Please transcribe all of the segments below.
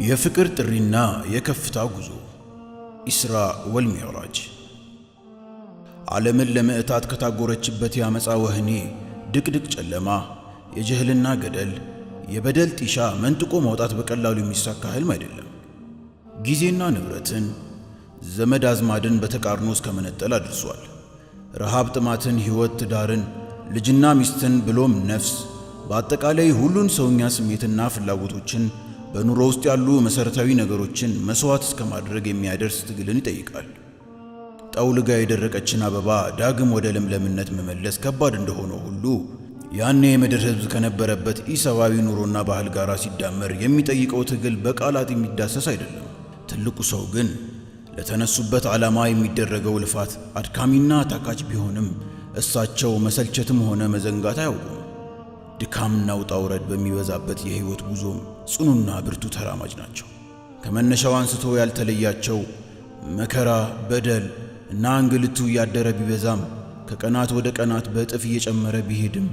የፍቅር ጥሪና የከፍታ ጉዞ፣ ኢስራ ወልሚዕራጅ። ዓለምን ለምዕታት ከታጎረችበት የአመፃ ወህኒ፣ ድቅድቅ ጨለማ፣ የጀህልና ገደል፣ የበደል ጢሻ መንጥቆ ማውጣት በቀላሉ የሚሳካ ህልም አይደለም። ጊዜና ንብረትን፣ ዘመድ አዝማድን በተቃርኖ እስከ መነጠል አድርሷል። ረሃብ ጥማትን፣ ሕይወት፣ ትዳርን፣ ልጅና ሚስትን ብሎም ነፍስ፣ በአጠቃላይ ሁሉን ሰውኛ ስሜትና ፍላጎቶችን፣ በኑሮ ውስጥ ያሉ መሠረታዊ ነገሮችን መሥዋዕት እስከ ማድረግ የሚያደርስ ትግልን ይጠይቃል። ጠውልጋ የደረቀችን አበባ ዳግም ወደ ለምለምነት መመለስ ከባድ እንደሆነ ሁሉ፣ ያኔ የምድር ሕዝብ ከነበረበት ኢሰብአዊ ኑሮና ባህል ጋር ሲዳመር የሚጠይቀው ትግል በቃላት የሚዳሰስ አይደለም። ትልቁ ሰው ግን ለተነሱበት ዓላማ የሚደረገው ልፋት አድካሚና ታካች ቢሆንም እሳቸው መሰልቸትም ሆነ መዘንጋት አያውቁም። ድካምና ውጣ ውረድ በሚበዛበት የሕይወት ጉዞም ጽኑና ብርቱ ተራማጅ ናቸው። ከመነሻው አንስቶ ያልተለያቸው መከራ፣ በደል እና እንግልቱ እያደረ ቢበዛም፣ ከቀናት ወደ ቀናት በእጥፍ እየጨመረ ቢሄድም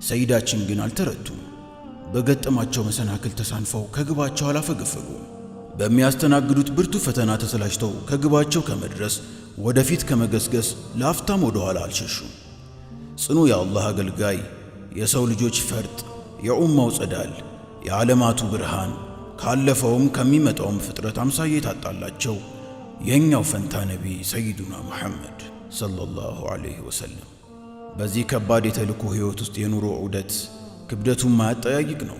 ሰይዳችን ግን አልተረቱም። በገጠማቸው መሰናክል ተሳንፈው ከግባቸው አላፈገፈጉም። በሚያስተናግዱት ብርቱ ፈተና ተሰላችተው ከግባቸው ከመድረስ፣ ወደፊት ከመገስገስ ለአፍታም ወደ ኋላ አልሸሹም። ጽኑ የአላህ አገልጋይ፣ የሰው ልጆች ፈርጥ፣ የኡማው ጸዳል፣ የዓለማቱ ብርሃን፣ ካለፈውም ከሚመጣውም ፍጥረት አምሳያ የታጣላቸው የእኛው ፈንታ ነቢ ሰይዱና ሙሐመድ ሰለላሁ ዐለይሂ ወሰለም በዚህ ከባድ የተልእኮ ሕይወት ውስጥ የኑሮ ዑደት ክብደቱን ማያጠያይቅ ነው።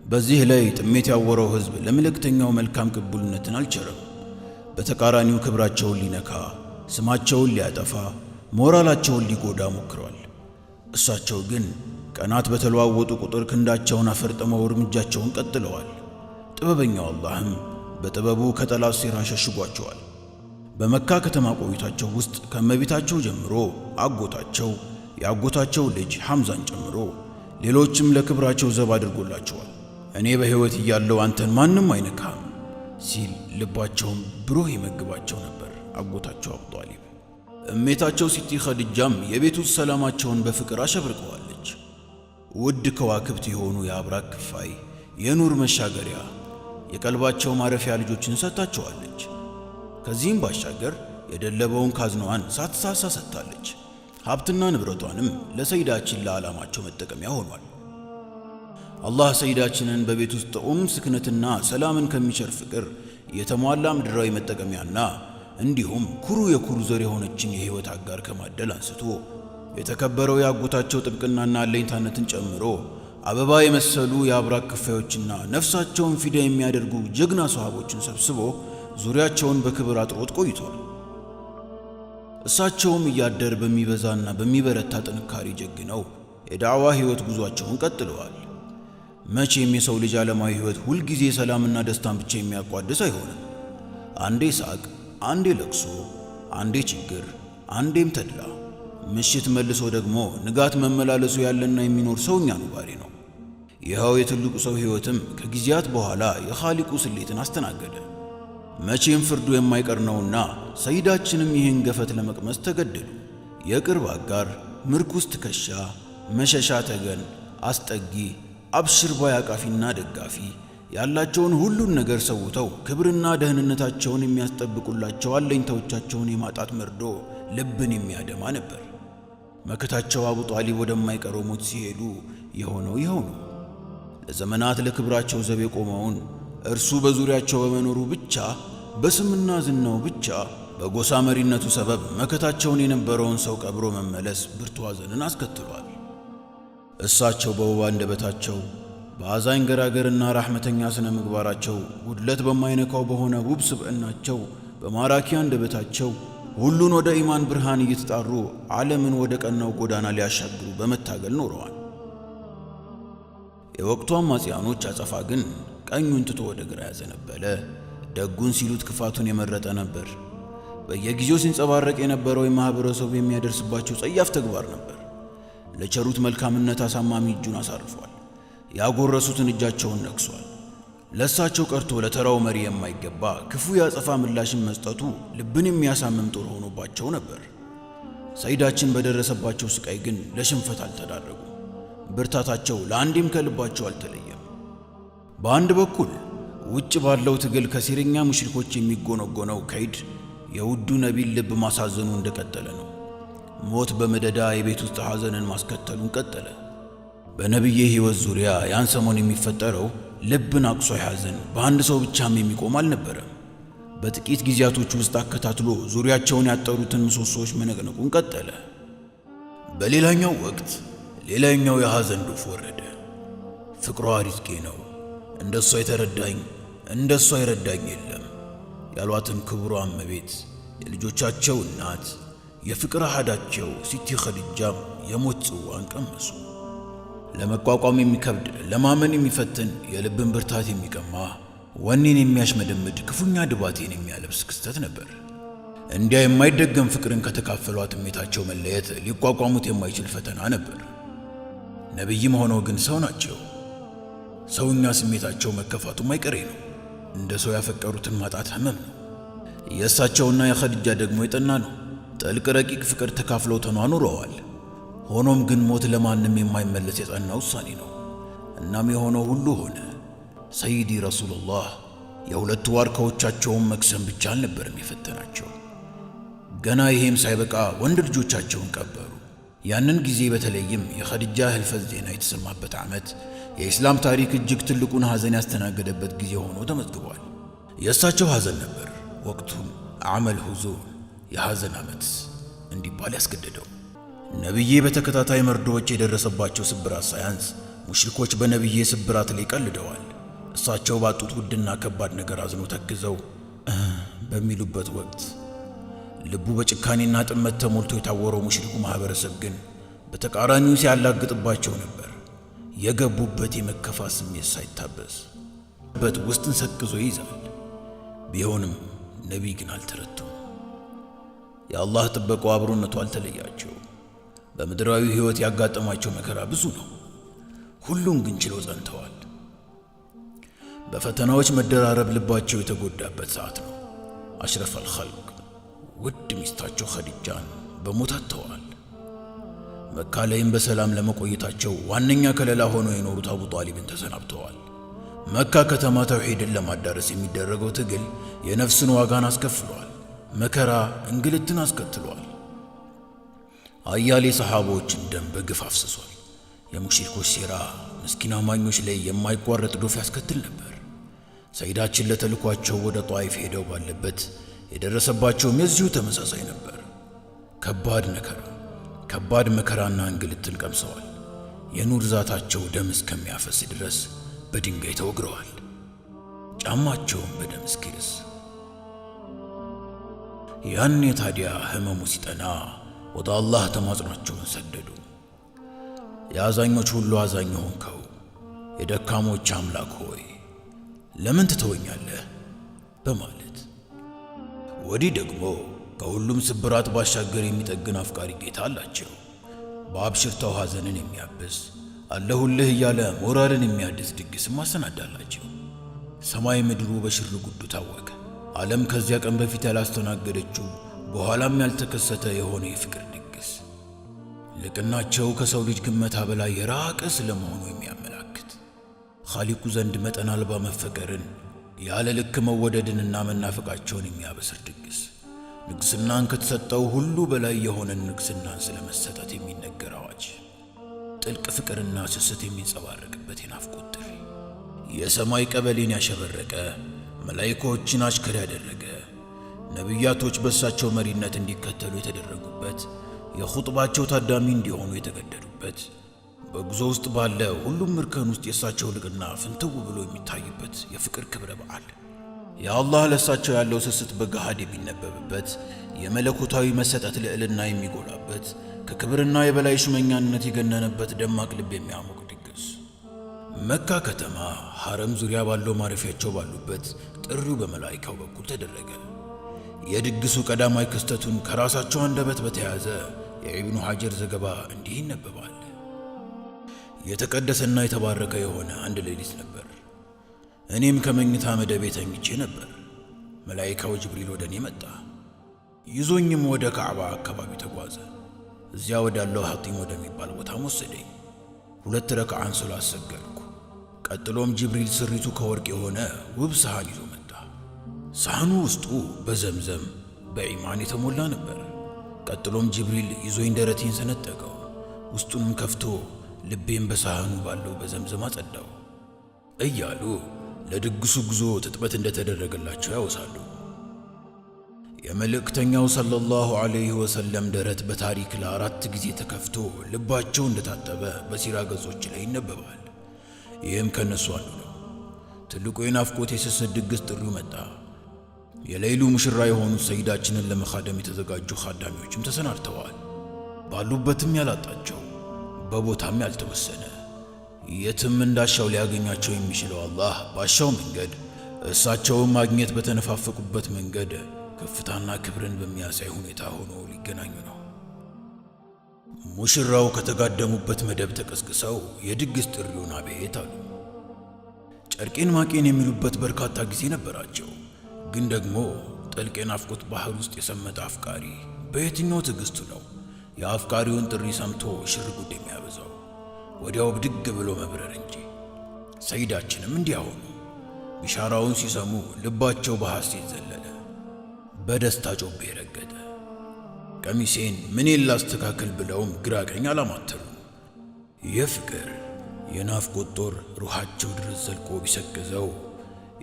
በዚህ ላይ ጥሜት ያወረው ሕዝብ ለመልእክተኛው መልካም ቅቡልነትን አልቸረም። በተቃራኒው ክብራቸውን ሊነካ፣ ስማቸውን ሊያጠፋ፣ ሞራላቸውን ሊጎዳ ሞክሯል። እሳቸው ግን ቀናት በተለዋወጡ ቁጥር ክንዳቸውን አፈርጥመው እርምጃቸውን ቀጥለዋል። ጥበበኛው አላህም በጥበቡ ከጠላት ሴራ ሸሽጓቸዋል። በመካ ከተማ ቆይታቸው ውስጥ ከእመቤታቸው ጀምሮ አጎታቸው፣ የአጎታቸው ልጅ ሐምዛን ጨምሮ ሌሎችም ለክብራቸው ዘብ አድርጎላቸዋል። እኔ በሕይወት እያለው አንተን ማንም አይነካም ሲል ልባቸውን ብሩህ ይመግባቸው ነበር አጎታቸው አቡ ጣሊብ። እሜታቸው ሲቲ ኸድጃም የቤት ውስጥ ሰላማቸውን በፍቅር አሸብርቀዋለች። ውድ ከዋክብት የሆኑ የአብራክ ክፋይ፣ የኑር መሻገሪያ፣ የቀልባቸው ማረፊያ ልጆችን ሰጥታቸዋለች። ከዚህም ባሻገር የደለበውን ካዝናዋን ሳትሳሳ ሰጥታለች። ሀብትና ንብረቷንም ለሰይዳችን ለዓላማቸው መጠቀሚያ ሆኗል። አላህ ሰይዳችንን በቤት ውስጥ ጥዑም ስክነትና ሰላምን ከሚቸር ፍቅር የተሟላ ምድራዊ መጠቀሚያና እንዲሁም ኩሩ የኩሩ ዘር የሆነችን የሕይወት አጋር ከማደል አንስቶ፣ የተከበረው የአጎታቸው ጥብቅናና አለኝታነትን ጨምሮ፣ አበባ የመሰሉ የአብራክ ክፋዮችና ነፍሳቸውን ፊዳ የሚያደርጉ ጀግና ሰሃቦችን ሰብስቦ ዙሪያቸውን በክብር አጥሮት ቆይቷል። እሳቸውም እያደር በሚበዛና በሚበረታ ጥንካሬ ጀግነው የዳዕዋ ሕይወት ጉዟቸውን ቀጥለዋል። መቼም የሰው ልጅ ዓለማዊ ሕይወት ሁልጊዜ ሰላምና ደስታን ብቻ የሚያቋድስ አይሆንም። አንዴ ሳቅ፣ አንዴ ለቅሶ፣ አንዴ ችግር፣ አንዴም ተድላ፣ ምሽት መልሶ ደግሞ ንጋት መመላለሱ ያለና የሚኖር ሰውኛ ኑባሬ ነው። ይኸው የትልቁ ሰው ሕይወትም ከጊዜያት በኋላ የኻሊቁ ስሌትን አስተናገደ። መቼም ፍርዱ የማይቀር ነውና ሰይዳችንም ይህን ገፈት ለመቅመስ ተገደዱ። የቅርብ አጋር፣ ምርኩስ ትከሻ፣ መሸሻ ተገን፣ አስጠጊ፣ አብሽር ባይ አቃፊና ደጋፊ፣ ያላቸውን ሁሉን ነገር ሰውተው ክብርና ደህንነታቸውን የሚያስጠብቁላቸው አለኝታዎቻቸውን የማጣት መርዶ ልብን የሚያደማ ነበር። መከታቸው አቡ ጣሊብ ወደማይቀረው ሞት ሲሄዱ የሆነው ይኸው ነው። ለዘመናት ለክብራቸው ዘብ የቆመውን፣ እርሱ በዙሪያቸው በመኖሩ ብቻ፣ በስምና ዝናው ብቻ፣ በጎሳ መሪነቱ ሰበብ መከታቸውን የነበረውን ሰው ቀብሮ መመለስ ብርቱ ሐዘንን አስከትሏል። እሳቸው በውብ አንደበታቸው፣ በአዛኝ ገራገርና ራሕመተኛ ስነ ምግባራቸው፣ ጉድለት በማይነካው በሆነ ውብ ስብዕናቸው፣ በማራኪ አንደበታቸው ሁሉን ወደ ኢማን ብርሃን እየተጣሩ ዓለምን ወደ ቀናው ጎዳና ሊያሻግሩ በመታገል ኖረዋል። የወቅቱ አማጽያኖች አጸፋ ግን ቀኙን ትቶ ወደ ግራ ያዘነበለ፣ ደጉን ሲሉት ክፋቱን የመረጠ ነበር። በየጊዜው ሲንጸባረቅ የነበረው የማኅበረሰቡ የሚያደርስባቸው ጸያፍ ተግባር ነበር። ለቸሩት መልካምነት አሳማሚ እጁን አሳርፏል። ያጎረሱትን እጃቸውን ነክሷል። ለእሳቸው ቀርቶ ለተራው መሪ የማይገባ ክፉ የአጸፋ ምላሽን መስጠቱ ልብን የሚያሳምም ጦር ሆኖባቸው ነበር። ሰይዳችን በደረሰባቸው ስቃይ ግን ለሽንፈት አልተዳረጉም። ብርታታቸው ለአንዴም ከልባቸው አልተለየም። በአንድ በኩል ውጭ ባለው ትግል ከሴረኛ ሙሽሪኮች የሚጎነጎነው ከይድ የውዱ ነቢን ልብ ማሳዘኑ እንደቀጠለ ነው። ሞት በመደዳ የቤት ውስጥ ሐዘንን ማስከተሉን ቀጠለ። በነቢዬ ሕይወት ዙሪያ ያን ሰሞን የሚፈጠረው ልብን አቁሳይ ሐዘን በአንድ ሰው ብቻም የሚቆም አልነበረም። በጥቂት ጊዜያቶች ውስጥ አከታትሎ ዙሪያቸውን ያጠሩትን ምሰሶዎች መነቅነቁን ቀጠለ። በሌላኛው ወቅት ሌላኛው የሐዘን ዶፍ ወረደ። ፍቅሯ ሪዝቄ ነው፣ እንደሷ የተረዳኝ እንደሷ የረዳኝ የለም ያሏትን ክቡሯ እመቤት የልጆቻቸው እናት የፍቅር አሃዳቸው ሲቲ ኸዲጃም የሞት ጽዋን ቀመሱ። ለመቋቋም የሚከብድ፣ ለማመን የሚፈትን፣ የልብን ብርታት የሚቀማ፣ ወኔን የሚያሽመደምድ፣ ክፉኛ ድባቴን የሚያለብስ ክስተት ነበር። እንዲያ የማይደገም ፍቅርን ከተካፈሏት እሜታቸው መለየት ሊቋቋሙት የማይችል ፈተና ነበር። ነቢይም ሆነው ግን ሰው ናቸው። ሰውኛ ስሜታቸው መከፋቱም አይቀሬ ነው። እንደ ሰው ያፈቀሩትን ማጣት ህመም ነው። የእሳቸውና የኸዲጃ ደግሞ የጠና ነው። ጥልቅ ረቂቅ ፍቅር ተካፍለው ተኗኑረዋል። ሆኖም ግን ሞት ለማንም የማይመለስ የጸና ውሳኔ ነው። እናም የሆነው ሁሉ ሆነ። ሰይዲ ረሱሉላህ የሁለቱ ዋርካዎቻቸውን መክሰም ብቻ አልነበርም የፈተናቸው። ገና ይሄም ሳይበቃ ወንድ ልጆቻቸውን ቀበሩ። ያንን ጊዜ በተለይም የኸዲጃ ህልፈት ዜና የተሰማበት ዓመት የኢስላም ታሪክ እጅግ ትልቁን ሐዘን ያስተናገደበት ጊዜ ሆኖ ተመዝግቧል። የእሳቸው ሐዘን ነበር ወቅቱን ዓመል ሁዙን፣ የሐዘን ዓመት እንዲባል ያስገደደው። ነቢዬ በተከታታይ መርዶዎች የደረሰባቸው ስብራት ሳያንስ ሙሽሪኮች በነቢዬ ስብራት ላይ ቀልደዋል። እሳቸው ባጡት ውድና ከባድ ነገር አዝኖ ተክዘው በሚሉበት ወቅት ልቡ በጭካኔና ጥመት ተሞልቶ የታወረው ሙሽሪኩ ማኅበረሰብ ግን በተቃራኒው ሲያላግጥባቸው ነበር። የገቡበት የመከፋት ስሜት ሳይታበስ በት ውስጥን ሰቅዞ ይይዛል። ቢሆንም ነቢይ ግን አልተረቱም። የአላህ ጥበቃው አብሮነቱ አልተለያቸው። በምድራዊ ሕይወት ያጋጠማቸው መከራ ብዙ ነው። ሁሉም ግን ችለው ጸንተዋል። በፈተናዎች መደራረብ ልባቸው የተጎዳበት ሰዓት ነው። አሽረፍ አልኸልቅ ውድ ሚስታቸው ኸዲጃን በሞት አጥተዋል። መካ ላይም በሰላም ለመቆየታቸው ዋነኛ ከለላ ሆነው የኖሩት አቡ ጣሊብን ተሰናብተዋል። መካ ከተማ ተውሂድን ለማዳረስ የሚደረገው ትግል የነፍስን ዋጋን አስከፍሏል። መከራ እንግልትን አስከትሏል። አያሌ ሰሓቦችን ደም በግፍ አፍስሷል። የሙሽሪኮች ሴራ ምስኪን አማኞች ላይ የማይቋረጥ ዶፍ ያስከትል ነበር። ሰይዳችን ለተልኳቸው ወደ ጧይፍ ሄደው ባለበት የደረሰባቸውም የዚሁ ተመሳሳይ ነበር። ከባድ መከራ ከባድ መከራና እንግልትን ቀምሰዋል። የኑር ዛታቸው ደም እስከሚያፈስ ድረስ በድንጋይ ተወግረዋል። ጫማቸውም በደም እስኪርስ። ያኔ ታዲያ ህመሙ ሲጠና ወደ አላህ ተማጽኗቸውን ሰደዱ። የአዛኞች ሁሉ አዛኝ ሆንከው የደካሞች አምላክ ሆይ ለምን ትተወኛለህ? በማለት። ወዲህ ደግሞ ከሁሉም ስብራት ባሻገር የሚጠግን አፍቃሪ ጌታ አላቸው። በአብሽርታው ሐዘንን የሚያብስ፣ አለሁልህ እያለ ሞራልን የሚያድስ ድግስም አሰናዳላቸው። ሰማይ ምድሩ በሽር ጉዱ ታወከ። ዓለም ከዚያ ቀን በፊት ያላስተናገደችው በኋላም ያልተከሰተ የሆነ የፍቅር ድግስ፣ ልቅናቸው ከሰው ልጅ ግመታ በላይ የራቀ ስለመሆኑ የሚያመላክት፣ ኻሊቁ ዘንድ መጠን አልባ መፈቀርን፣ ያለ ልክ መወደድንና መናፈቃቸውን የሚያበስር ድግስ፣ ንግስናን ከተሰጠው ሁሉ በላይ የሆነን ንግስናን ስለ መሰጠት የሚነገር አዋጅ፣ ጥልቅ ፍቅርና ስስት የሚንጸባረቅበት የናፍቆት ጥሪ፣ የሰማይ ቀበሌን ያሸበረቀ፣ መላይኮችን አሽከር ያደረገ፣ ነቢያቶች በእሳቸው መሪነት እንዲከተሉ የተደረጉበት፣ የኹጥባቸው ታዳሚ እንዲሆኑ የተገደዱበት፣ በጉዞ ውስጥ ባለ ሁሉም እርከን ውስጥ የእሳቸው ልቅና ፍንትው ብሎ የሚታይበት የፍቅር ክብረ በዓል፣ የአላህ ለእሳቸው ያለው ስስት በገሃድ የሚነበብበት፣ የመለኮታዊ መሰጠት ልዕልና የሚጎላበት፣ ከክብርና የበላይ ሹመኛነት የገነነበት ደማቅ ልብ የሚያሞቅ ድግስ። መካ ከተማ ሐረም ዙሪያ ባለው ማረፊያቸው ባሉበት ጥሪው በመላይካው በኩል ተደረገ። የድግሱ ቀዳማዊ ክስተቱን ከራሳቸው አንደበት በተያዘ የኢብኑ ሐጀር ዘገባ እንዲህ ይነበባል። የተቀደሰና የተባረከ የሆነ አንድ ሌሊት ነበር። እኔም ከመኝታ መደቤ ተኝቼ ነበር። መላይካው ጅብሪል ወደ እኔ መጣ። ይዞኝም ወደ ካዕባ አካባቢ ተጓዘ። እዚያ ወዳለው ሐጢም ወደሚባል ቦታም ወሰደኝ። 2 ረክዓን ሶላት ሰገድኩ። ቀጥሎም ጅብሪል ስሪቱ ከወርቅ የሆነ ውብ ሰሃን ይዞ መጣ። ሳህኑ ውስጡ በዘምዘም በኢማን የተሞላ ነበር። ቀጥሎም ጅብሪል ይዞኝ ደረቴን ሰነጠቀው። ውስጡንም ከፍቶ ልቤን በሳህኑ ባለው በዘምዘም አጸዳው እያሉ ለድግሱ ጉዞ ትጥበት እንደተደረገላቸው ያወሳሉ። የመልእክተኛው ሰለላሁ ዐለይሂ ወሰለም ደረት በታሪክ ለአራት ጊዜ ተከፍቶ ልባቸው እንደታጠበ በሲራ ገጾች ላይ ይነበባል። ይህም ከነሱ አንዱ ነው። ትልቁ የናፍቆት የስስት ድግስ ጥሪው መጣ። የሌይሉ ሙሽራ የሆኑት ሰይዳችንን ለመኻደም የተዘጋጁ ኻዳሚዎችም ተሰናድተዋል። ባሉበትም ያላጣቸው በቦታም ያልተወሰነ የትም እንዳሻው ሊያገኛቸው የሚችለው አላህ ባሻው መንገድ እሳቸውን ማግኘት በተነፋፈቁበት መንገድ ከፍታና ክብርን በሚያሳይ ሁኔታ ሆኖ ሊገናኙ ነው። ሙሽራው ከተጋደሙበት መደብ ተቀስቅሰው የድግስ ጥሪውን አቤት አሉ። ጨርቄን ማቄን የሚሉበት በርካታ ጊዜ ነበራቸው። ግን ደግሞ ጥልቅ የናፍቆት ባህር ውስጥ የሰመጠ አፍቃሪ በየትኛው ትዕግስቱ ነው የአፍቃሪውን ጥሪ ሰምቶ ሽርጉድ የሚያበዛው? ወዲያው ብድግ ብሎ መብረር እንጂ። ሰይዳችንም እንዲያ ሆኑ። ቢሻራውን ሲሰሙ ልባቸው በሐሴት ዘለለ፣ በደስታ ጮቤ ረገጠ። ቀሚሴን ምኔን ላስተካክል ብለውም ግራ ቀኝ አላማተሩም። የፍቅር የናፍቆት ጦር ሩሃቸው ድረስ ዘልቆ ቢሰቅዘው፣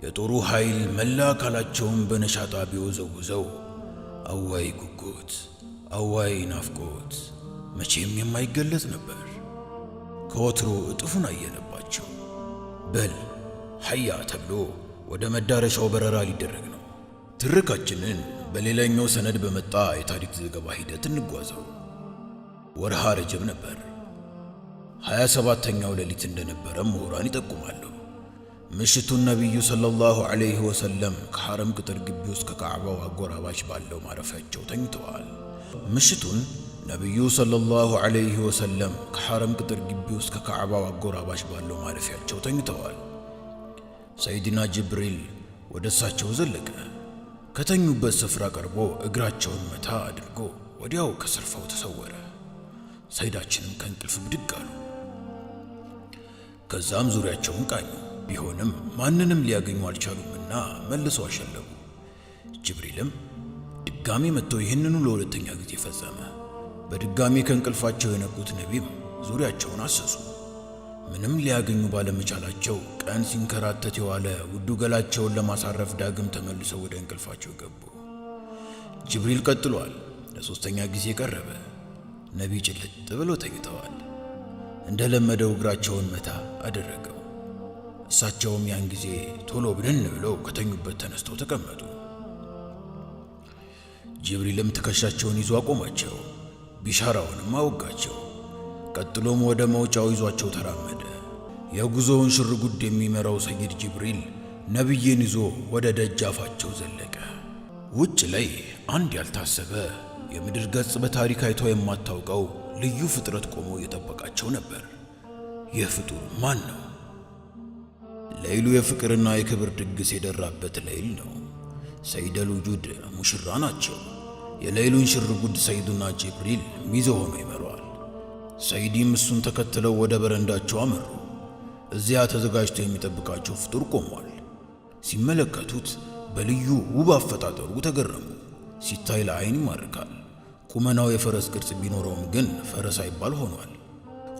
የጦሩ ኃይል መላ አካላቸውን በነሻጣ ቢወዘውዘው፣ አዋይ ጉጉት፣ አዋይ ናፍቆት መቼም የማይገለጽ ነበር። ከወትሮ እጥፉን አየለባቸው። በል ሐያ ተብሎ ወደ መዳረሻው በረራ ሊደረግ ነው። ትርካችንን በሌላኛው ሰነድ በመጣ የታሪክ ዘገባ ሂደት እንጓዘው። ወርሃ ረጀብ ነበር። 27ኛው ሌሊት እንደነበረ ምሁራን ይጠቁማሉ። ምሽቱን ነቢዩ ሰለላሁ ዐለይሂ ወሰለም ከሐረም ቅጥር ግቢ ውስጥ ከካዕባው አጎራባች ባለው ማረፊያቸው ተኝተዋል። ምሽቱን ነቢዩ ሰለላሁ ዐለይሂ ወሰለም ከሐረም ቅጥር ግቢ ውስጥ ከካዕባው አጎራባች ባለው ማረፊያቸው ተኝተዋል። ሰይድና ጅብሪል ወደ እሳቸው ዘለቀ። ከተኙበት ስፍራ ቀርቦ እግራቸውን መታ አድርጎ ወዲያው ከስርፋው ተሰወረ። ሰይዳችንም ከእንቅልፍ ብድግ አሉ። ከዛም ዙሪያቸውን ቃኙ። ቢሆንም ማንንም ሊያገኙ አልቻሉምና መልሰው አሸለቡ። ጅብሪልም ድጋሜ መጥቶ ይህንኑ ለሁለተኛ ጊዜ ፈጸመ። በድጋሜ ከእንቅልፋቸው የነቁት ነቢም ዙሪያቸውን አሰሱ። ምንም ሊያገኙ ባለመቻላቸው ቀን ሲንከራተት የዋለ ውዱ ገላቸውን ለማሳረፍ ዳግም ተመልሰው ወደ እንቅልፋቸው ገቡ። ጅብሪል ቀጥሏል። ለሦስተኛ ጊዜ ቀረበ። ነቢ ጭልጥ ብለው ተኝተዋል። እንደለመደው እግራቸውን መታ አደረገው። እሳቸውም ያን ጊዜ ቶሎ ብንን ብለው ከተኙበት ተነስተው ተቀመጡ። ጅብሪልም ትከሻቸውን ይዞ አቆማቸው፣ ቢሻራውንም አወጋቸው። ቀጥሎም ወደ መውጫው ይዟቸው ተራመደ። የጉዞውን ሽርጉድ የሚመራው ሰይድ ጅብሪል ነቢይን ይዞ ወደ ደጃፋቸው ዘለቀ። ውጭ ላይ አንድ ያልታሰበ የምድር ገጽ በታሪክ አይቶ የማታውቀው ልዩ ፍጥረት ቆሞ እየጠበቃቸው ነበር። ይህ ፍጡር ማን ነው? ሌይሉ የፍቅርና የክብር ድግስ የደራበት ሌይል ነው። ሰይደል ውጁድ ሙሽራ ናቸው። የሌይሉን ሽርጉድ ሰይዱና ጅብሪል ሚዜ ሆኖ ይመራዋል። ሰይዲም እሱን ተከትለው ወደ በረንዳቸው አመሩ። እዚያ ተዘጋጅቶ የሚጠብቃቸው ፍጡር ቆሟል። ሲመለከቱት በልዩ ውብ አፈጣጠሩ ተገረሙ። ሲታይ ለዓይን ይማርካል። ቁመናው የፈረስ ቅርጽ ቢኖረውም ግን ፈረስ አይባል ሆኗል።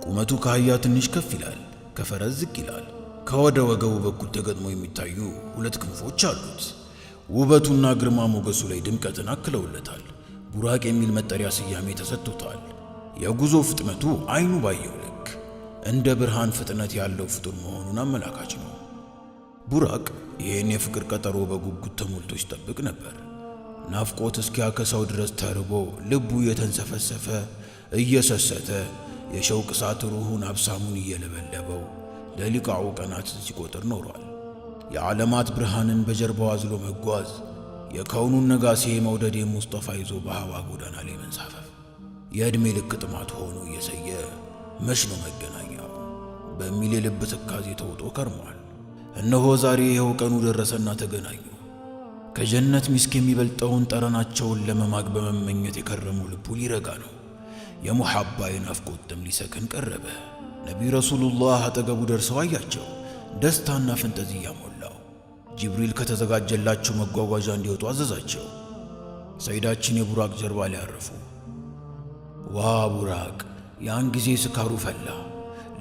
ቁመቱ ከአህያ ትንሽ ከፍ ይላል፣ ከፈረስ ዝቅ ይላል። ከወደ ወገቡ በኩል ተገጥሞ የሚታዩ ሁለት ክንፎች አሉት። ውበቱና ግርማ ሞገሱ ላይ ድምቀትን አክለውለታል። ቡራቅ የሚል መጠሪያ ስያሜ ተሰጥቶታል። የጉዞ ፍጥነቱ አይኑ ባየው ልክ እንደ ብርሃን ፍጥነት ያለው ፍጡር መሆኑን አመላካች ነው። ቡራቅ ይህን የፍቅር ቀጠሮ በጉጉት ተሞልቶ ሲጠብቅ ነበር። ናፍቆት እስኪያከሳው ድረስ ተርቦ ልቡ እየተንሰፈሰፈ እየሰሰተ የሸውቅ እሳት ሩሁን አብሳሙን እየለበለበው ለሊቃው ቀናትን ሲቆጥር ኖሯል። የዓለማት ብርሃንን በጀርባው አዝሎ መጓዝ፣ የከውኑን ነጋሴ መውደድ ሙስጠፋ ይዞ በሐዋ ጎዳና ላይ መንሳፈፍ የዕድሜ ልክ ጥማት ሆኖ እየሰየ መች ነው መገናኛው በሚል የልብ ትካዜ ተውጦ ከርሟል። እነሆ ዛሬ ይኸው ቀኑ ደረሰና ተገናኙ። ከጀነት ሚስክ የሚበልጠውን ጠረናቸውን ለመማግ በመመኘት የከረመው ልቡ ሊረጋ ነው። የሙሐባ የናፍቆት ጥም ሊሰክን ቀረበ። ነቢይ ረሱሉላህ አጠገቡ ደርሰው አያቸው። ደስታና ፈንጠዝያ ሞላው። ጅብሪል ከተዘጋጀላቸው መጓጓዣ እንዲወጡ አዘዛቸው። ሰይዳችን የቡራቅ ጀርባ ላይ አረፉ። ዋ ቡራቅ! ያን ጊዜ ስካሩ ፈላ።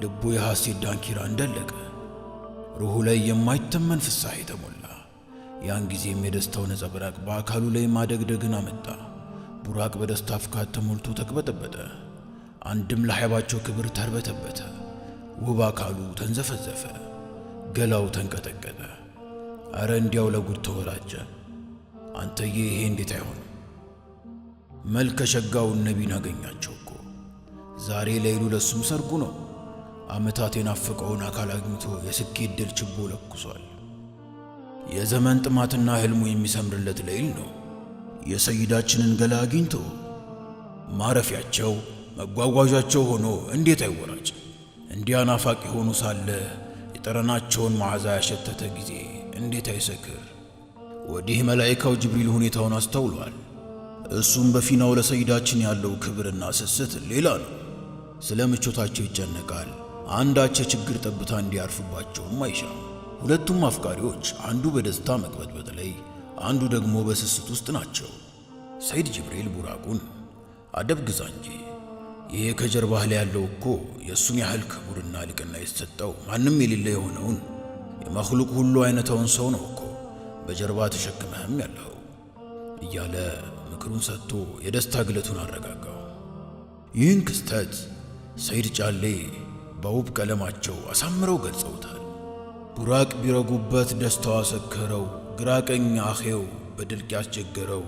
ልቡ የሐሴት ዳንኪራ እንደለቀ፣ ሩሁ ላይ የማይተመን ፍሳሐ ተሞላ። ያን ጊዜም የደስታው ነጸብራቅ በአካሉ ላይ ማደግደግን አመጣ። ቡራቅ በደስታ ፍካት ተሞልቶ ተቅበጠበጠ። አንድም ለሐይባቸው ክብር ተርበተበተ። ውብ አካሉ ተንዘፈዘፈ፣ ገላው ተንቀጠቀጠ። አረ እንዲያው ለጉድ ተወራጨ። አንተዬ ይሄ እንዴት አይሆንም? መልከ ሸጋውን ነቢን አገኛቸው እኮ። ዛሬ ለይሉ ለሱም ሰርጉ ነው። ዓመታት የናፈቀውን አካል አግኝቶ የስኬት ድል ችቦ ለኩሷል። የዘመን ጥማትና ህልሙ የሚሰምርለት ለይል ነው። የሰይዳችንን ገላ አግኝቶ ማረፊያቸው መጓጓዣቸው ሆኖ እንዴት አይወራጭ? እንዲያ ናፋቂ ሆኑ ሳለ የጠረናቸውን መዓዛ ያሸተተ ጊዜ እንዴት አይሰክር? ወዲህ መላኢካው ጅብሪል ሁኔታውን አስተውሏል። እሱም በፊናው ለሰይዳችን ያለው ክብርና ስስት ሌላ ነው። ስለ ምቾታቸው ይጨነቃል። አንዳች የችግር ጠብታ እንዲያርፍባቸውም አይሻም። ሁለቱም አፍቃሪዎች አንዱ በደስታ መቅበጥበጥ ላይ፣ አንዱ ደግሞ በስስት ውስጥ ናቸው። ሰይድ ጅብሪል ቡራቁን አደብ ግዛ እንጂ ይሄ ከጀርባህ ላይ ያለው እኮ የእሱን ያህል ክቡርና ሊቅና የተሰጠው ማንም የሌለ የሆነውን የመኽሉቅ ሁሉ አይነታውን ሰው ነው እኮ በጀርባ ተሸክመህም ያለኸው እያለ ምክሩን ሰጥቶ የደስታ ግለቱን አረጋጋው። ይህን ክስተት ሰይድ ጫሌ በውብ ቀለማቸው አሳምረው ገልጸውታል። ቡራቅ ቢረጉበት ደስታው አሰከረው፣ ግራ ቀኝ አኼው በድልቅ ያስቸገረው፣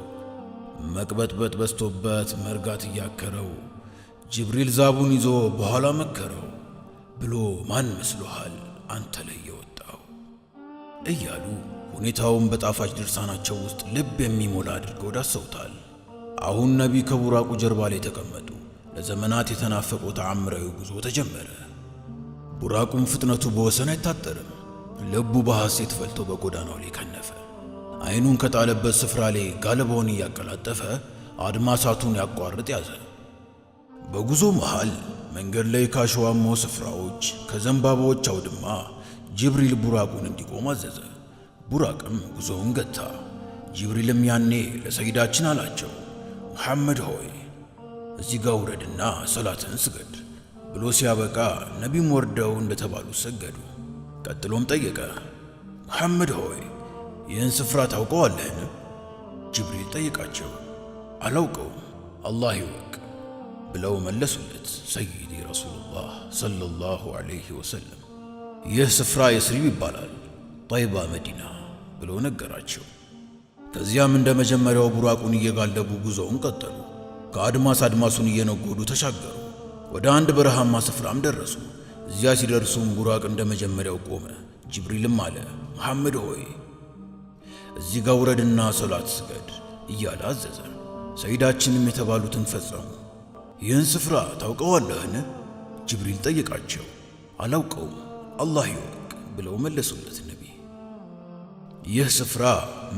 መቅበጥበጥ በዝቶበት መርጋት እያከረው፣ ጅብሪል ዛቡን ይዞ በኋላ መከረው ብሎ ማን መስሎሃል አንተ ላይ የወጣው እያሉ ሁኔታውን በጣፋጭ ድርሳናቸው ውስጥ ልብ የሚሞላ አድርገው ዳሰውታል። አሁን ነቢ ከቡራቁ ጀርባ ላይ ተቀመጡ። ለዘመናት የተናፈቀው ተአምራዊ ጉዞ ተጀመረ። ቡራቁም ፍጥነቱ በወሰን አይታጠርም። ልቡ በሐሴት ፈልቶ በጎዳናው ላይ ከነፈ። አይኑን ከጣለበት ስፍራ ላይ ጋለባውን እያቀላጠፈ አድማሳቱን ያቋርጥ ያዘ። በጉዞ መሃል መንገድ ላይ ካሸዋማው ስፍራዎች ከዘንባባዎች አውድማ ጅብሪል ቡራቁን እንዲቆም አዘዘ። ቡራቅም ጉዞውን ገታ። ጅብሪልም ያኔ ለሰይዳችን አላቸው፣ ሙሐመድ ሆይ እዚህ ጋር ውረድና ሰላትን ስገድ ብሎ ሲያበቃ ነቢም ወርደው እንደተባሉ ሰገዱ። ቀጥሎም ጠየቀ፣ ሙሐመድ ሆይ ይህን ስፍራ ታውቀዋለህን? ጅብሪል ጠየቃቸው። አላውቀውም፣ አላህ ይወቅ ብለው መለሱለት። ሰይዲ ረሱሉላህ ሰለላሁ ዐለይሂ ወሰለም ይህ ስፍራ የስሪብ ይባላል፣ ጠይባ መዲና ብሎ ነገራቸው። ከዚያም እንደ መጀመሪያው ቡራቁን እየጋለቡ ጉዞውን ቀጠሉ። ከአድማስ አድማሱን እየነጎዱ ተሻገሩ። ወደ አንድ በረሃማ ስፍራም ደረሱ። እዚያ ሲደርሱም ቡራቅ እንደ መጀመሪያው ቆመ። ጅብሪልም አለ፣ መሐመድ ሆይ እዚህ ጋር ውረድና ሰላት ስገድ እያለ አዘዘ። ሰይዳችንም የተባሉትን ፈጸሙ። ይህን ስፍራ ታውቀዋለህን? ጅብሪል ጠየቃቸው። አላውቀውም፣ አላህ ይወቅ ብለው መለሱለት ነቢ። ይህ ስፍራ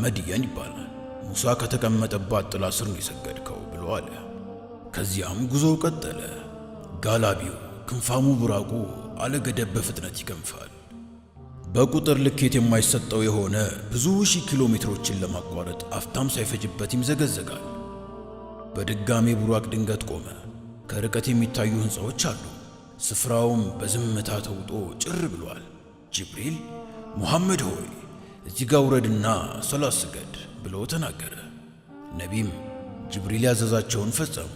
መድየን ይባላል። ሙሳ ከተቀመጠባት ጥላ ስር ነው የሰገድከው ብሎ አለ። ከዚያም ጉዞው ቀጠለ። ጋላቢው ክንፋሙ ቡራቁ አለገደብ በፍጥነት ይከንፋል። በቁጥር ልኬት የማይሰጠው የሆነ ብዙ ሺህ ኪሎ ሜትሮችን ለማቋረጥ አፍታም ሳይፈጅበት ይምዘገዘጋል። በድጋሜ ቡራቅ ድንገት ቆመ። ከርቀት የሚታዩ ሕንፃዎች አሉ። ስፍራውም በዝምታ ተውጦ ጭር ብሏል። ጅብሪል ሙሐመድ ሆይ እዚህ ጋር ውረድና ሰላት ስገድ ብሎ ተናገረ። ነቢም ጅብሪል ያዘዛቸውን ፈጸሙ።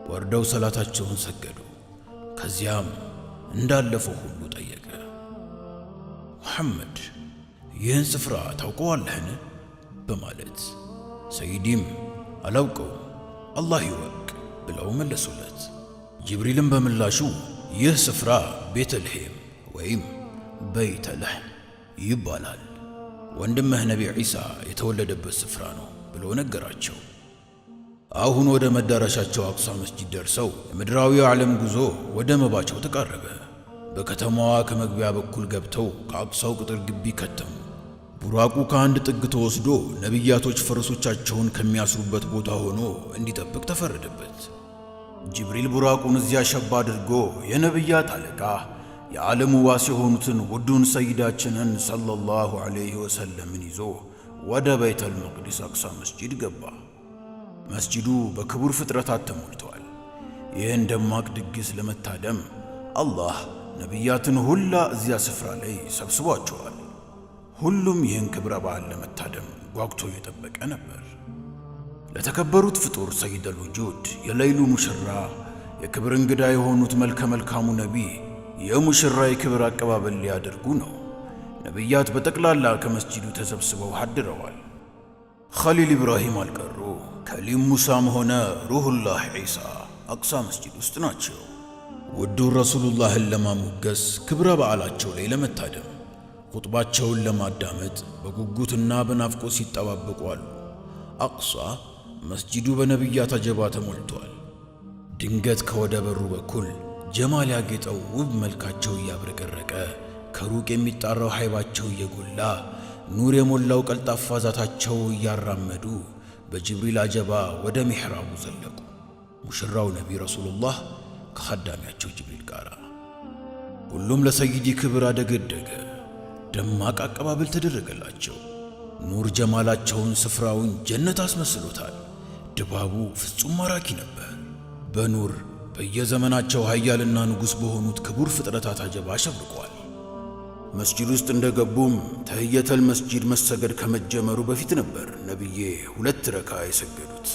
ወርደው ሰላታቸውን ሰገዱ። ከዚያም እንዳለፈው ሁሉ ጠየቀ፣ ሙሐመድ ይህን ስፍራ ታውቀዋለህን? በማለት ሰይዲም አላውቀውም፣ አላህ ይወቅ ብለው መለሱለት። ጅብሪልም በምላሹ ይህ ስፍራ ቤተልሔም ወይም በይተልሕም ይባላል፣ ወንድምህ ነቢ ዒሳ የተወለደበት ስፍራ ነው ብሎ ነገራቸው። አሁን ወደ መዳረሻቸው አቅሳ መስጂድ ደርሰው የምድራዊ ዓለም ጉዞ ወደ መባቸው ተቃረበ። በከተማዋ ከመግቢያ በኩል ገብተው ከአቅሳው ቅጥር ግቢ ከተሙ። ቡራቁ ከአንድ ጥግ ተወስዶ ነቢያቶች ፈረሶቻቸውን ከሚያስሩበት ቦታ ሆኖ እንዲጠብቅ ተፈረደበት። ጅብሪል ቡራቁን እዚያ ሸባ አድርጎ የነቢያት አለቃ የዓለሙ ዋስ የሆኑትን ውዱን ሰይዳችንን ሰለላሁ ዐለይሂ ወሰለምን ይዞ ወደ ቤተል መቅዲስ አቅሳ መስጂድ ገባ። መስጂዱ በክቡር ፍጥረታት ተሞልቷል። ይህን ደማቅ ድግስ ለመታደም አላህ ነቢያትን ሁላ እዚያ ስፍራ ላይ ሰብስቧቸዋል። ሁሉም ይህን ክብረ በዓል ለመታደም ጓጉቶ እየጠበቀ ነበር። ለተከበሩት ፍጡር ሰይደል ውጁድ የለይሉ ሙሽራ የክብር እንግዳ የሆኑት መልከ መልካሙ ነቢይ የሙሽራ የክብር አቀባበል ሊያደርጉ ነው። ነቢያት በጠቅላላ ከመስጂዱ ተሰብስበው ሐድረዋል። ኸሊል ኢብራሂም አልቀሩ፣ ከሊም ሙሳም ሆነ ሩሁላህ ዒሳ አቅሳ መስጂድ ውስጥ ናቸው። ውዱ ረሱሉላህን ለማሞገስ ክብረ በዓላቸው ላይ ለመታደም ኹጥባቸውን ለማዳመጥ በጉጉትና በናፍቆት ሲጠባበቁ አሉ። አቅሷ መስጂዱ በነቢያት አጀባ ተሞልቷል። ድንገት ከወደ በሩ በኩል ጀማል ያጌጠው ውብ መልካቸው እያብረቀረቀ፣ ከሩቅ የሚጣራው ሃይባቸው እየጎላ፣ ኑር የሞላው ቀልጣፋ ዛታቸው እያራመዱ በጅብሪል አጀባ ወደ ሚሕራቡ ዘለቁ። ሙሽራው ነቢ ረሱሉላህ ከኻዳሚያቸው ጅብሪል ጋር። ሁሉም ለሰይዲ ክብር አደገደገ። ደማቅ አቀባበል ተደረገላቸው። ኑር ጀማላቸውን ስፍራውን ጀነት አስመስሎታል። ድባቡ ፍጹም ማራኪ ነበር። በኑር በየዘመናቸው ኃያልና ንጉሥ በሆኑት ክቡር ፍጥረታት አጀባ አሸብርቋል። መስጂድ ውስጥ እንደገቡም ተህየተል መስጂድ መሰገድ ከመጀመሩ በፊት ነበር ነቢዬ 2 ረካ የሰገዱት።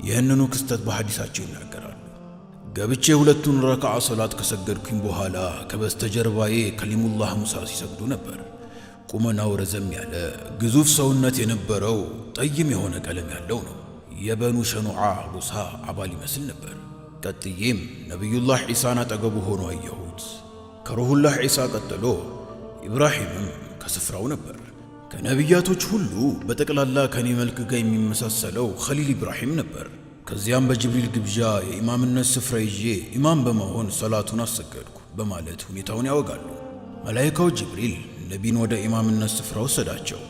ይህንኑ ክስተት በሐዲሳቸው ይናገራሉ። ገብቼ 2ቱን ረካዓ ሰላት ከሰገድኩኝ በኋላ ከበስተጀርባዬ ከሊሙላህ ሙሳ ሲሰግዱ ነበር። ቁመናው ረዘም ያለ ግዙፍ ሰውነት የነበረው ጠይም የሆነ ቀለም ያለው ነው። የበኑ ሸኑዓ ጎሳ አባል ይመስል ነበር። ቀጥዬም ነቢዩላህ ዒሳን አጠገቡ ሆኖ አየሁት። ከሩሁላህ ዒሳ ቀጥሎ ኢብራሂምም ከስፍራው ነበር። ከነቢያቶች ሁሉ በጠቅላላ ከኔ መልክ ጋር የሚመሳሰለው ኸሊል ኢብራሂም ነበር። ከዚያም በጅብሪል ግብዣ የኢማምነት ስፍራ ይዤ ኢማም በመሆን ሰላቱን አሰገድኩ በማለት ሁኔታውን ያወጋሉ። መላኢካው ጅብሪል ነቢን ወደ ኢማምነት ስፍራ ወሰዳቸው።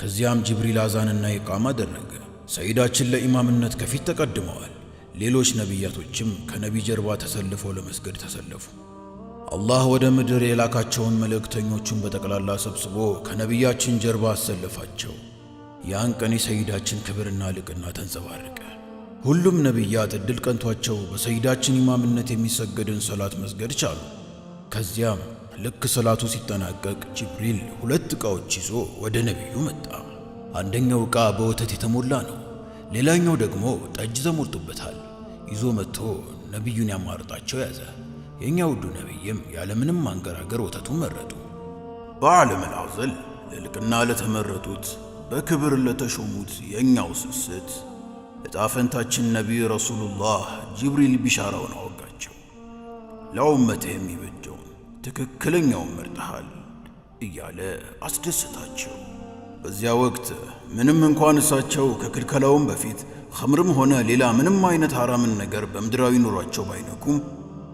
ከዚያም ጅብሪል አዛንና ኢቃማ አደረገ። ሰይዳችን ለኢማምነት ከፊት ተቀድመዋል። ሌሎች ነቢያቶችም ከነቢ ጀርባ ተሰልፈው ለመስገድ ተሰለፉ። አላህ ወደ ምድር የላካቸውን መልእክተኞቹን በጠቅላላ ሰብስቦ ከነቢያችን ጀርባ አሰለፋቸው። ያን ቀን የሰይዳችን ክብርና ልቅና ተንጸባረቀ። ሁሉም ነቢያት ዕድል ቀንቷቸው በሰይዳችን ኢማምነት የሚሰገድን ሰላት መስገድ ቻሉ። ከዚያም ልክ ሰላቱ ሲጠናቀቅ ጅብሪል 2 ዕቃዎች ይዞ ወደ ነቢዩ መጣ። አንደኛው ዕቃ በወተት የተሞላ ነው፣ ሌላኛው ደግሞ ጠጅ ተሞልቶበታል። ይዞ መጥቶ ነቢዩን ያማርጣቸው ያዘ። የኛ ውዱ ነቢይም ያለምንም ማንገራገር ወተቱን መረጡ። በዓለም አልአዘል ለልቅና ለተመረጡት በክብር ለተሾሙት የኛው ስስት ዕጣ ፈንታችን ነቢይ ረሱሉላህ ጅብሪል ቢሻራውን አወጋቸው። ለኡመትህ የሚበጀውን ትክክለኛውን መርጠሃል እያለ አስደሰታቸው። በዚያ ወቅት ምንም እንኳን እሳቸው ከክልከላውም በፊት ኸምርም ሆነ ሌላ ምንም አይነት ሐራምን ነገር በምድራዊ ኑሯቸው ባይነኩም፣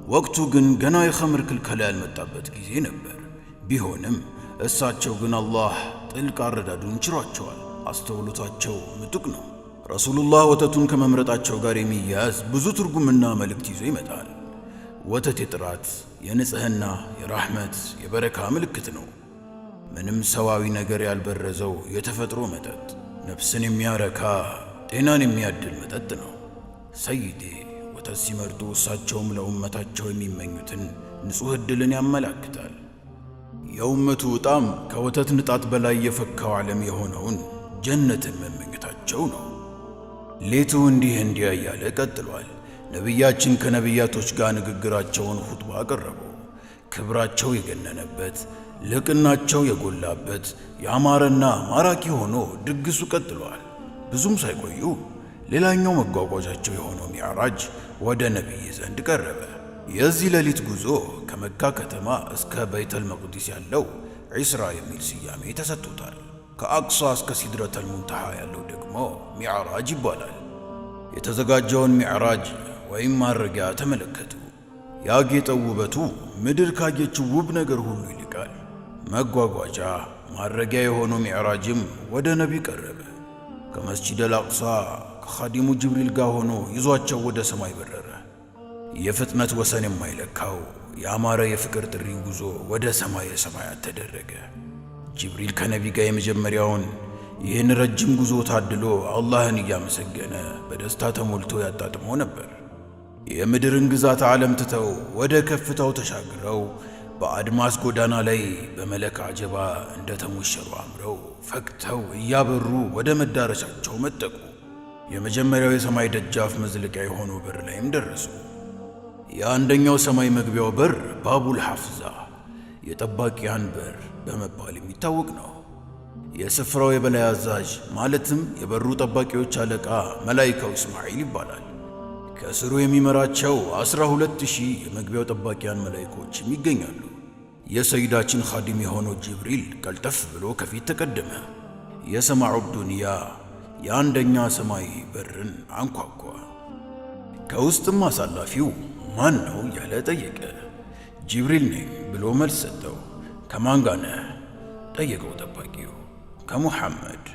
ወቅቱ ግን ገና የኸምር ክልከላ ያልመጣበት ጊዜ ነበር። ቢሆንም እሳቸው ግን አላህ ጥልቅ አረዳዱን ችሯቸዋል። አስተውሎታቸው ምጡቅ ነው። ረሱሉላህ ወተቱን ከመምረጣቸው ጋር የሚያያዝ ብዙ ትርጉምና መልእክት ይዞ ይመጣል። ወተት የጥራት፣ የንጽህና፣ የራህመት፣ የበረካ ምልክት ነው። ምንም ሰዋዊ ነገር ያልበረዘው የተፈጥሮ መጠጥ፣ ነፍስን የሚያረካ ጤናን የሚያድል መጠጥ ነው። ሰይዴ ወተት ሲመርጡ እሳቸውም ለኡመታቸው የሚመኙትን ንጹሕ ዕድልን ያመላክታል። የኡመቱ ዕጣም ከወተት ንጣት በላይ የፈካው ዓለም የሆነውን ጀነትን መመኘታቸው ነው። ሌቱ እንዲህ እንዲያ እያለ ቀጥሏል። ነቢያችን ከነቢያቶች ጋር ንግግራቸውን ኹጥባ አቀረቡ። ክብራቸው የገነነበት፣ ልቅናቸው የጎላበት፣ ያማረና ማራኪ ሆኖ ድግሱ ቀጥሏል። ብዙም ሳይቆዩ ሌላኛው መጓጓዣቸው የሆነው ሚዕራጅ ወደ ነቢይ ዘንድ ቀረበ። የዚህ ሌሊት ጉዞ ከመካ ከተማ እስከ በይተል መቅዲስ ያለው ዒስራ የሚል ስያሜ ተሰጥቶታል። ከአቅሷ እስከ ሲድረተል ሙንተሃ ያለው ደግሞ ሚዕራጅ ይባላል። የተዘጋጀውን ሚዕራጅ ወይም ማረጊያ ተመለከቱ። ያጌጠው ውበቱ ምድር ካየችው ውብ ነገር ሁሉ ይልቃል። መጓጓዣ ማረጊያ የሆነው ሚዕራጅም ወደ ነቢ ቀረበ። ከመስጂድ አልአቅሳ ከኻዲሙ ጅብሪል ጋር ሆኖ ይዟቸው ወደ ሰማይ በረረ። የፍጥነት ወሰን የማይለካው ያማረ የፍቅር ጥሪ ጉዞ ወደ ሰማየ ሰማያት ተደረገ። ጅብሪል ከነቢ ጋር የመጀመሪያውን ይህን ረጅም ጉዞ ታድሎ አላህን እያመሰገነ በደስታ ተሞልቶ ያጣጥሞ ነበር። የምድርን ግዛት ዓለም ትተው ወደ ከፍታው ተሻግረው በአድማስ ጎዳና ላይ በመለክ አጀባ እንደ ተሞሸሩ አምረው ፈክተው እያበሩ ወደ መዳረሻቸው መጠቁ። የመጀመሪያው የሰማይ ደጃፍ መዝለቂያ የሆነው በር ላይም ደረሱ። የአንደኛው ሰማይ መግቢያው በር ባቡል ሐፍዛ የጠባቂያን በር በመባል የሚታወቅ ነው። የስፍራው የበላይ አዛዥ ማለትም የበሩ ጠባቂዎች አለቃ መላይካው እስማዒል ይባላል። ከስሩ የሚመራቸው 12,000 የመግቢያው ጠባቂያን መላይኮችም ይገኛሉ። የሰይዳችን ኻዲም የሆነው ጅብሪል ቀልጠፍ ብሎ ከፊት ተቀደመ። የሰማዑ ዱንያ የአንደኛ ሰማይ በርን አንኳኳ። ከውስጥም አሳላፊው ማን ነው እያለ ጠየቀ። ጅብሪል ነኝ ብሎ መልስ ሰጠው። ከማን ጋር ነህ ጠየቀው ጠባቂው። ከሙሐመድ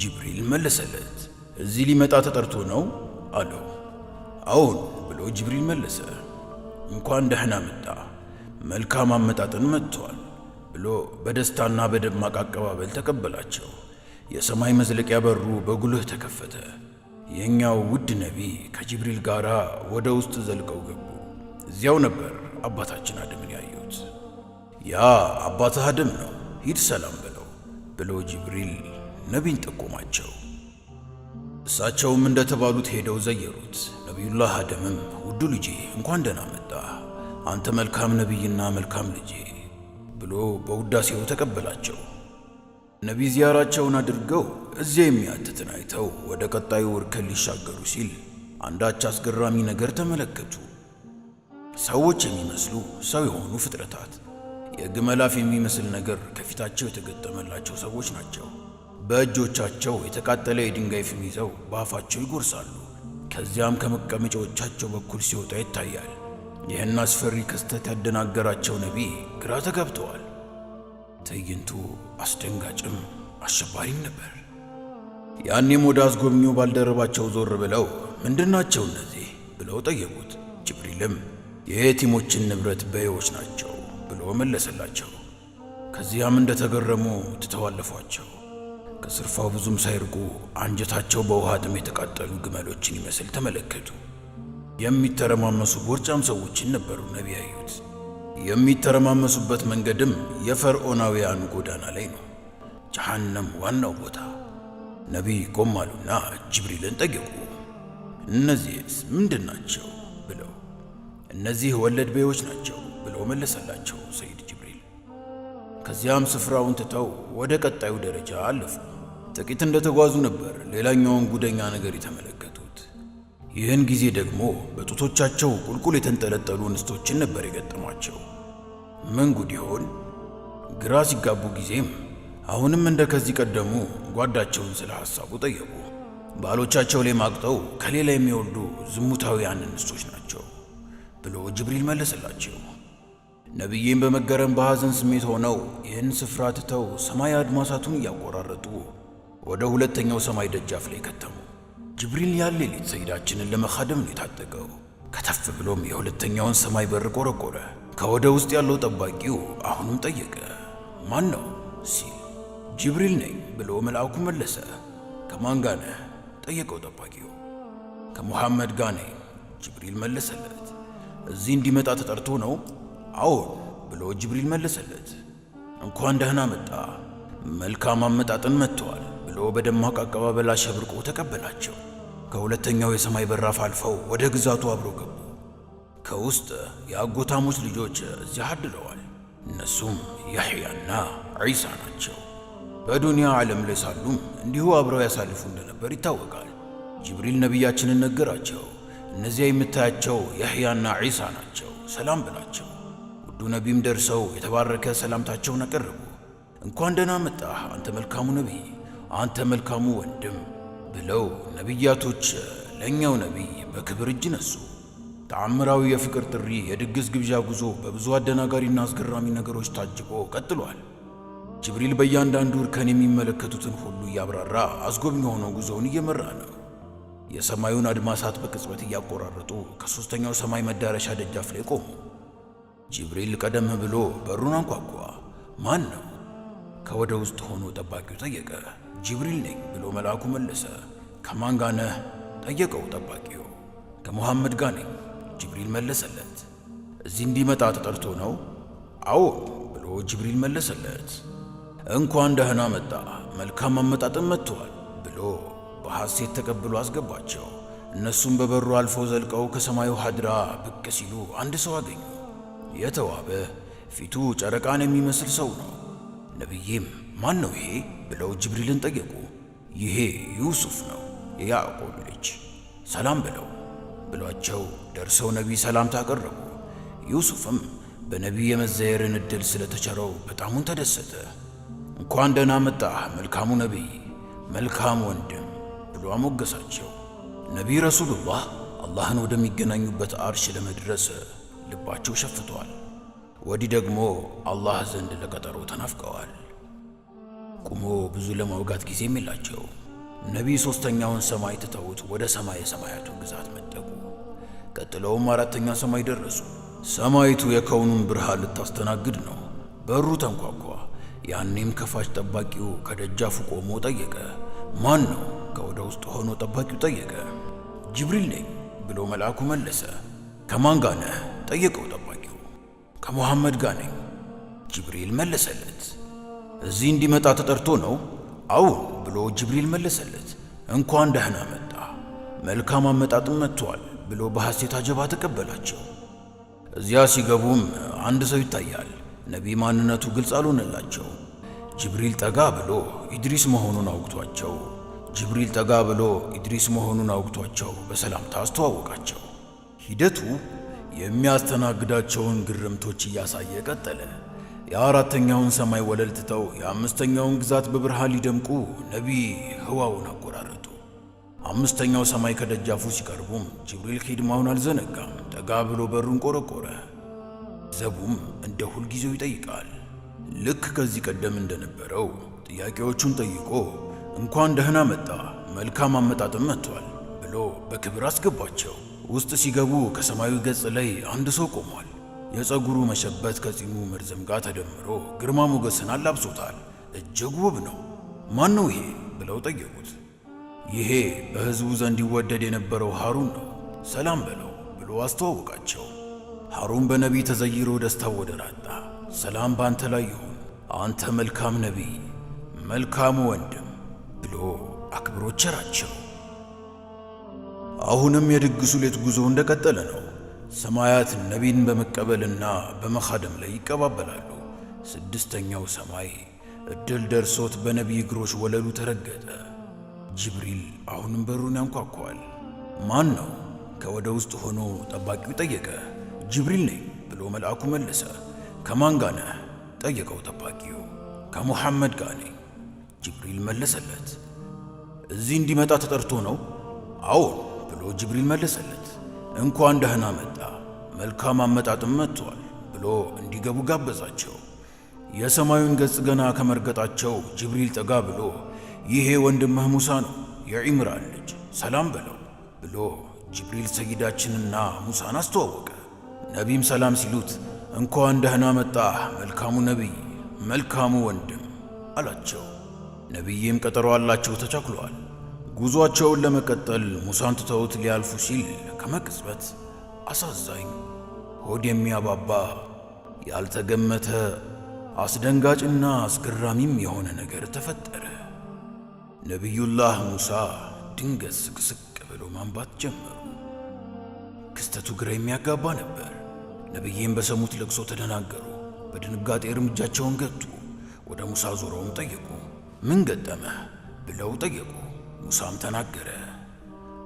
ጅብሪል መለሰለት። እዚህ ሊመጣ ተጠርቶ ነው አለው። አዎን ብሎ ጅብሪል መለሰ። እንኳን ደህና መጣ፣ መልካም አመጣጥን መጥቷል ብሎ በደስታና በደማቅ አቀባበል ተቀበላቸው። የሰማይ መዝለቂያ በሩ በጉልህ ተከፈተ። የእኛው ውድ ነቢ ከጅብሪል ጋር ወደ ውስጥ ዘልቀው ገቡ። እዚያው ነበር አባታችን አደምን ያዩት። ያ አባትህ አደም ነው፣ ሂድ ሰላም በለው ብሎ ጅብሪል ነቢን ጠቆማቸው። እሳቸውም እንደተባሉት ሄደው ዘየሩት። ነቢዩላህ አደምም ውዱ ልጄ እንኳን ደህና መጣ፣ አንተ መልካም ነቢይና መልካም ልጄ ብሎ በውዳሴው ተቀበላቸው። ነቢይ ዚያራቸውን አድርገው እዚያ የሚያትትን አይተው ወደ ቀጣዩ እርከን ሊሻገሩ ሲል አንዳች አስገራሚ ነገር ተመለከቱ። ሰዎች የሚመስሉ ሰው የሆኑ ፍጥረታት የግመል አፍ የሚመስል ነገር ከፊታቸው የተገጠመላቸው ሰዎች ናቸው። በእጆቻቸው የተቃጠለ የድንጋይ ፍም ይዘው በአፋቸው ይጎርሳሉ። ከዚያም ከመቀመጫዎቻቸው በኩል ሲወጣ ይታያል። ይህን አስፈሪ ክስተት ያደናገራቸው ነቢይ ግራ ተጋብተዋል። ትዕይንቱ አስደንጋጭም አሸባሪም ነበር። ያኔም ወደ አስጎብኚው ባልደረባቸው ዞር ብለው ምንድናቸው እነዚህ ብለው ጠየቁት። ጅብሪልም የየቲሞችን ንብረት በዬዎች ናቸው ብሎ መለሰላቸው። ከዚያም እንደተገረሙ ትተዋለፏቸው። ከስርፋው ብዙም ሳይርቁ አንጀታቸው በውሃ ጥም የተቃጠሉ ግመሎችን ይመስል ተመለከቱ። የሚተረማመሱ ቦርጫም ሰዎችን ነበሩ ነቢ ያዩት። የሚተረማመሱበት መንገድም የፈርዖናውያኑ ጎዳና ላይ ነው፣ ጀሃነም ዋናው ቦታ። ነቢይ ቆም አሉና ጅብሪልን ጠየቁ። እነዚህስ ምንድን ናቸው ብለው፣ እነዚህ ወለድ በዮች ናቸው ብሎ መለሰላቸው ሰይድ ጅብሪል። ከዚያም ስፍራውን ትተው ወደ ቀጣዩ ደረጃ አለፉ። ጥቂት እንደተጓዙ ነበር ሌላኛውን ጉደኛ ነገር የተመለከቱት። ይህን ጊዜ ደግሞ በጡቶቻቸው ቁልቁል የተንጠለጠሉ እንስቶችን ነበር የገጠሟቸው። ምን ጉድ ይሆን? ግራ ሲጋቡ ጊዜም አሁንም እንደ ከዚህ ቀደሙ ጓዳቸውን ስለ ሐሳቡ ጠየቁ። ባሎቻቸው ላይ ማግጠው ከሌላ የሚወልዱ ዝሙታውያን እንስቶች ናቸው ብሎ ጅብሪል መለሰላቸው። ነቢዬም በመገረም በሐዘን ስሜት ሆነው ይህን ስፍራ ትተው ሰማይ አድማሳቱን እያቆራረጡ ወደ ሁለተኛው ሰማይ ደጃፍ ላይ ከተሙ። ጅብሪል ያን ሌሊት ሰይዳችንን ለመኻደም ነው የታጠቀው። ከተፍ ብሎም የሁለተኛውን ሰማይ በር ቆረቆረ። ከወደ ውስጥ ያለው ጠባቂው አሁንም ጠየቀ፣ ማን ነው ሲል፣ ጅብሪል ነኝ ብሎ መልአኩ መለሰ። ከማን ጋር ነህ ጠየቀው ጠባቂው። ከሙሐመድ ጋር ነኝ ጅብሪል መለሰለት። እዚህ እንዲመጣ ተጠርቶ ነው? አዎን ብሎ ጅብሪል መለሰለት። እንኳን ደህና መጣ፣ መልካም አመጣጥን መጥተዋል ብሎ በደማቅ አቀባበል አሸብርቆ ተቀበላቸው። ከሁለተኛው የሰማይ በራፍ አልፈው ወደ ግዛቱ አብረው ገቡ። ከውስጥ የአጎታሞች ልጆች እዚያ አድረዋል። እነሱም ያሕያና ዒሳ ናቸው። በዱንያ ዓለም ላይ ሳሉም እንዲሁ አብረው ያሳልፉ እንደነበር ይታወቃል። ጅብሪል ነቢያችንን ነገራቸው። እነዚያ የምታያቸው ያሕያና ዒሳ ናቸው፣ ሰላም ብላቸው። ውዱ ነቢም ደርሰው የተባረከ ሰላምታቸውን አቀረቡ። እንኳን ደህና መጣህ አንተ መልካሙ ነቢይ፣ አንተ መልካሙ ወንድም ብለው ነቢያቶች ለእኛው ነቢይ በክብር እጅ ነሱ። ተአምራዊ የፍቅር ጥሪ፣ የድግስ ግብዣ ጉዞ በብዙ አደናጋሪና አስገራሚ ነገሮች ታጅቦ ቀጥሏል። ጅብሪል በእያንዳንዱ እርከን የሚመለከቱትን ሁሉ እያብራራ አስጎብኝ ሆኖ ጉዞውን እየመራ ነው። የሰማዩን አድማሳት በቅጽበት እያቆራረጡ ከሦስተኛው ሰማይ መዳረሻ ደጃፍ ላይ ቆሙ። ጅብሪል ቀደም ብሎ በሩን አንኳኳ። ማን ነው? ከወደ ውስጥ ሆኖ ጠባቂው ጠየቀ። ጅብሪል ነኝ ብሎ መልአኩ መለሰ። ከማን ጋር ነህ? ጠየቀው ጠባቂው። ከሙሐመድ ጋር ነኝ ጅብሪል መለሰለት። እዚህ እንዲመጣ ተጠርቶ ነው? አዎን ብሎ ጅብሪል መለሰለት። እንኳን ደህና መጣ፣ መልካም አመጣጥም መጥቷል ብሎ በሐሴት ተቀብሎ አስገባቸው። እነሱም በበሩ አልፈው ዘልቀው ከሰማዩ ሀድራ ብቅ ሲሉ አንድ ሰው አገኙ። የተዋበ ፊቱ ጨረቃን የሚመስል ሰው ነው። ነቢይም ማን ነው ይሄ ብለው ጅብሪልን ጠየቁ። ይሄ ዩሱፍ ነው፣ የያዕቆብ ልጅ፣ ሰላም ብለው ብሏቸው ደርሰው ነቢይ ሰላምታ አቀረቡ። ዩሱፍም በነቢይ የመዘየርን ዕድል ስለተቸረው በጣሙን ተደሰተ። እንኳን ደህና መጣህ መልካሙ ነቢይ፣ መልካም ወንድም ብሎ አሞገሳቸው። ነቢይ ረሱሉላህ አላህን ወደሚገናኙበት አርሽ ለመድረስ ልባቸው ሸፍቷል። ወዲህ ደግሞ አላህ ዘንድ ለቀጠሮ ተናፍቀዋል። ቁሞ ብዙ ለማውጋት ጊዜም የላቸው። ነቢይ ሦስተኛውን ሰማይ ትተውት ወደ ሰማይ የሰማያቱ ግዛት መጠቁ። ቀጥለውም አራተኛ ሰማይ ደረሱ። ሰማይቱ የከውኑን ብርሃን ልታስተናግድ ነው። በሩ ተንኳኳ። ያኔም ከፋች ጠባቂው ከደጃፉ ቆሞ ጠየቀ። ማን ነው? ከወደ ውስጥ ሆኖ ጠባቂው ጠየቀ። ጅብሪል ነኝ ብሎ መልአኩ መለሰ። ከማን ጋር ነህ? ጠየቀው ጠባቂው። ከሙሐመድ ጋር ነኝ ጅብሪል መለሰለት። እዚህ እንዲመጣ ተጠርቶ ነው? አዎን ብሎ ጅብሪል መለሰለት። እንኳን ደህና መጣ፣ መልካም አመጣጥም መጥቷል ብሎ በሐሴት አጀባ ተቀበላቸው። እዚያ ሲገቡም አንድ ሰው ይታያል። ነቢይ ማንነቱ ግልጽ አልሆነላቸው። ጅብሪል ጠጋ ብሎ ኢድሪስ መሆኑን አውግቷቸው ጅብሪል ጠጋ ብሎ ኢድሪስ መሆኑን አውግቷቸው በሰላምታ አስተዋወቃቸው። ሂደቱ የሚያስተናግዳቸውን ግርምቶች እያሳየ ቀጠለ። የአራተኛውን ሰማይ ወለል ትተው የአምስተኛውን ግዛት በብርሃን ሊደምቁ ነቢይ ህዋውን አቆራረጡ። አምስተኛው ሰማይ ከደጃፉ ሲቀርቡም ጅብሪል ኺድማውን አልዘነጋም። ጠጋ ብሎ በሩን ቆረቆረ። ዘቡም እንደ ሁልጊዜው ይጠይቃል። ልክ ከዚህ ቀደም እንደነበረው ጥያቄዎቹን ጠይቆ እንኳን ደህና መጣ፣ መልካም አመጣጥም መጥቷል ብሎ በክብር አስገባቸው። ውስጥ ሲገቡ ከሰማዩ ገጽ ላይ አንድ ሰው ቆሟል። የፀጉሩ መሸበት ከጺሙ መርዘም ጋር ተደምሮ ግርማ ሞገስን አላብሶታል። እጅግ ውብ ነው። ማን ነው ይሄ ብለው ጠየቁት። ይሄ በሕዝቡ ዘንድ ይወደድ የነበረው ሃሩን ነው፣ ሰላም በለው ብሎ አስተዋወቃቸው። ሃሩን በነቢይ ተዘይሮ ደስታው ወደር አጣ። ሰላም በአንተ ላይ ይሁን፣ አንተ መልካም ነቢይ፣ መልካሙ ወንድም ብሎ አክብሮ ቸራቸው። አሁንም የድግሱ ሌት ጉዞ እንደቀጠለ ነው። ሰማያት ነቢን በመቀበልና በመኻደም ላይ ይቀባበላሉ። ስድስተኛው ሰማይ እድል ደርሶት በነቢይ እግሮች ወለሉ ተረገጠ። ጅብሪል አሁንም በሩን ያንኳኳል። ማን ነው? ከወደ ውስጥ ሆኖ ጠባቂው ጠየቀ። ጅብሪል ነኝ ብሎ መልአኩ መለሰ። ከማን ጋር ነህ? ጠየቀው ጠባቂው። ከሙሐመድ ጋር ነኝ ጅብሪል መለሰለት። እዚህ እንዲመጣ ተጠርቶ ነው? አዎን ብሎ ጅብሪል መለሰለት። እንኳን ደህና መጣ፣ መልካም አመጣጥም መጥቷል ብሎ እንዲገቡ ጋበዛቸው። የሰማዩን ገጽ ገና ከመርገጣቸው ጅብሪል ጠጋ ብሎ ይሄ ወንድምህ ሙሳ ነው፣ የዒምራን ልጅ፣ ሰላም በለው ብሎ ጅብሪል ሰይዳችንና ሙሳን አስተዋወቀ። ነቢም ሰላም ሲሉት እንኳን ደህና መጣህ መልካሙ ነቢይ፣ መልካሙ ወንድም አላቸው። ነቢይም ቀጠሮ አላቸው ተቻኩለዋል። ጉዞአቸውን ለመቀጠል ሙሳን ትተውት ሊያልፉ ሲል ከመቅጽበት አሳዛኝ፣ ሆድ የሚያባባ፣ ያልተገመተ አስደንጋጭና አስገራሚም የሆነ ነገር ተፈጠረ። ነቢዩላህ ሙሳ ድንገት ስቅስቅ ብሎ ማንባት ጀመሩ። ክስተቱ ግራ የሚያጋባ ነበር። ነቢይም በሰሙት ለቅሶ ተደናገሩ። በድንጋጤ እርምጃቸውን ገቱ። ወደ ሙሳ ዞረውም ጠየቁ። ምን ገጠመህ ብለው ጠየቁ። ሙሳም ተናገረ።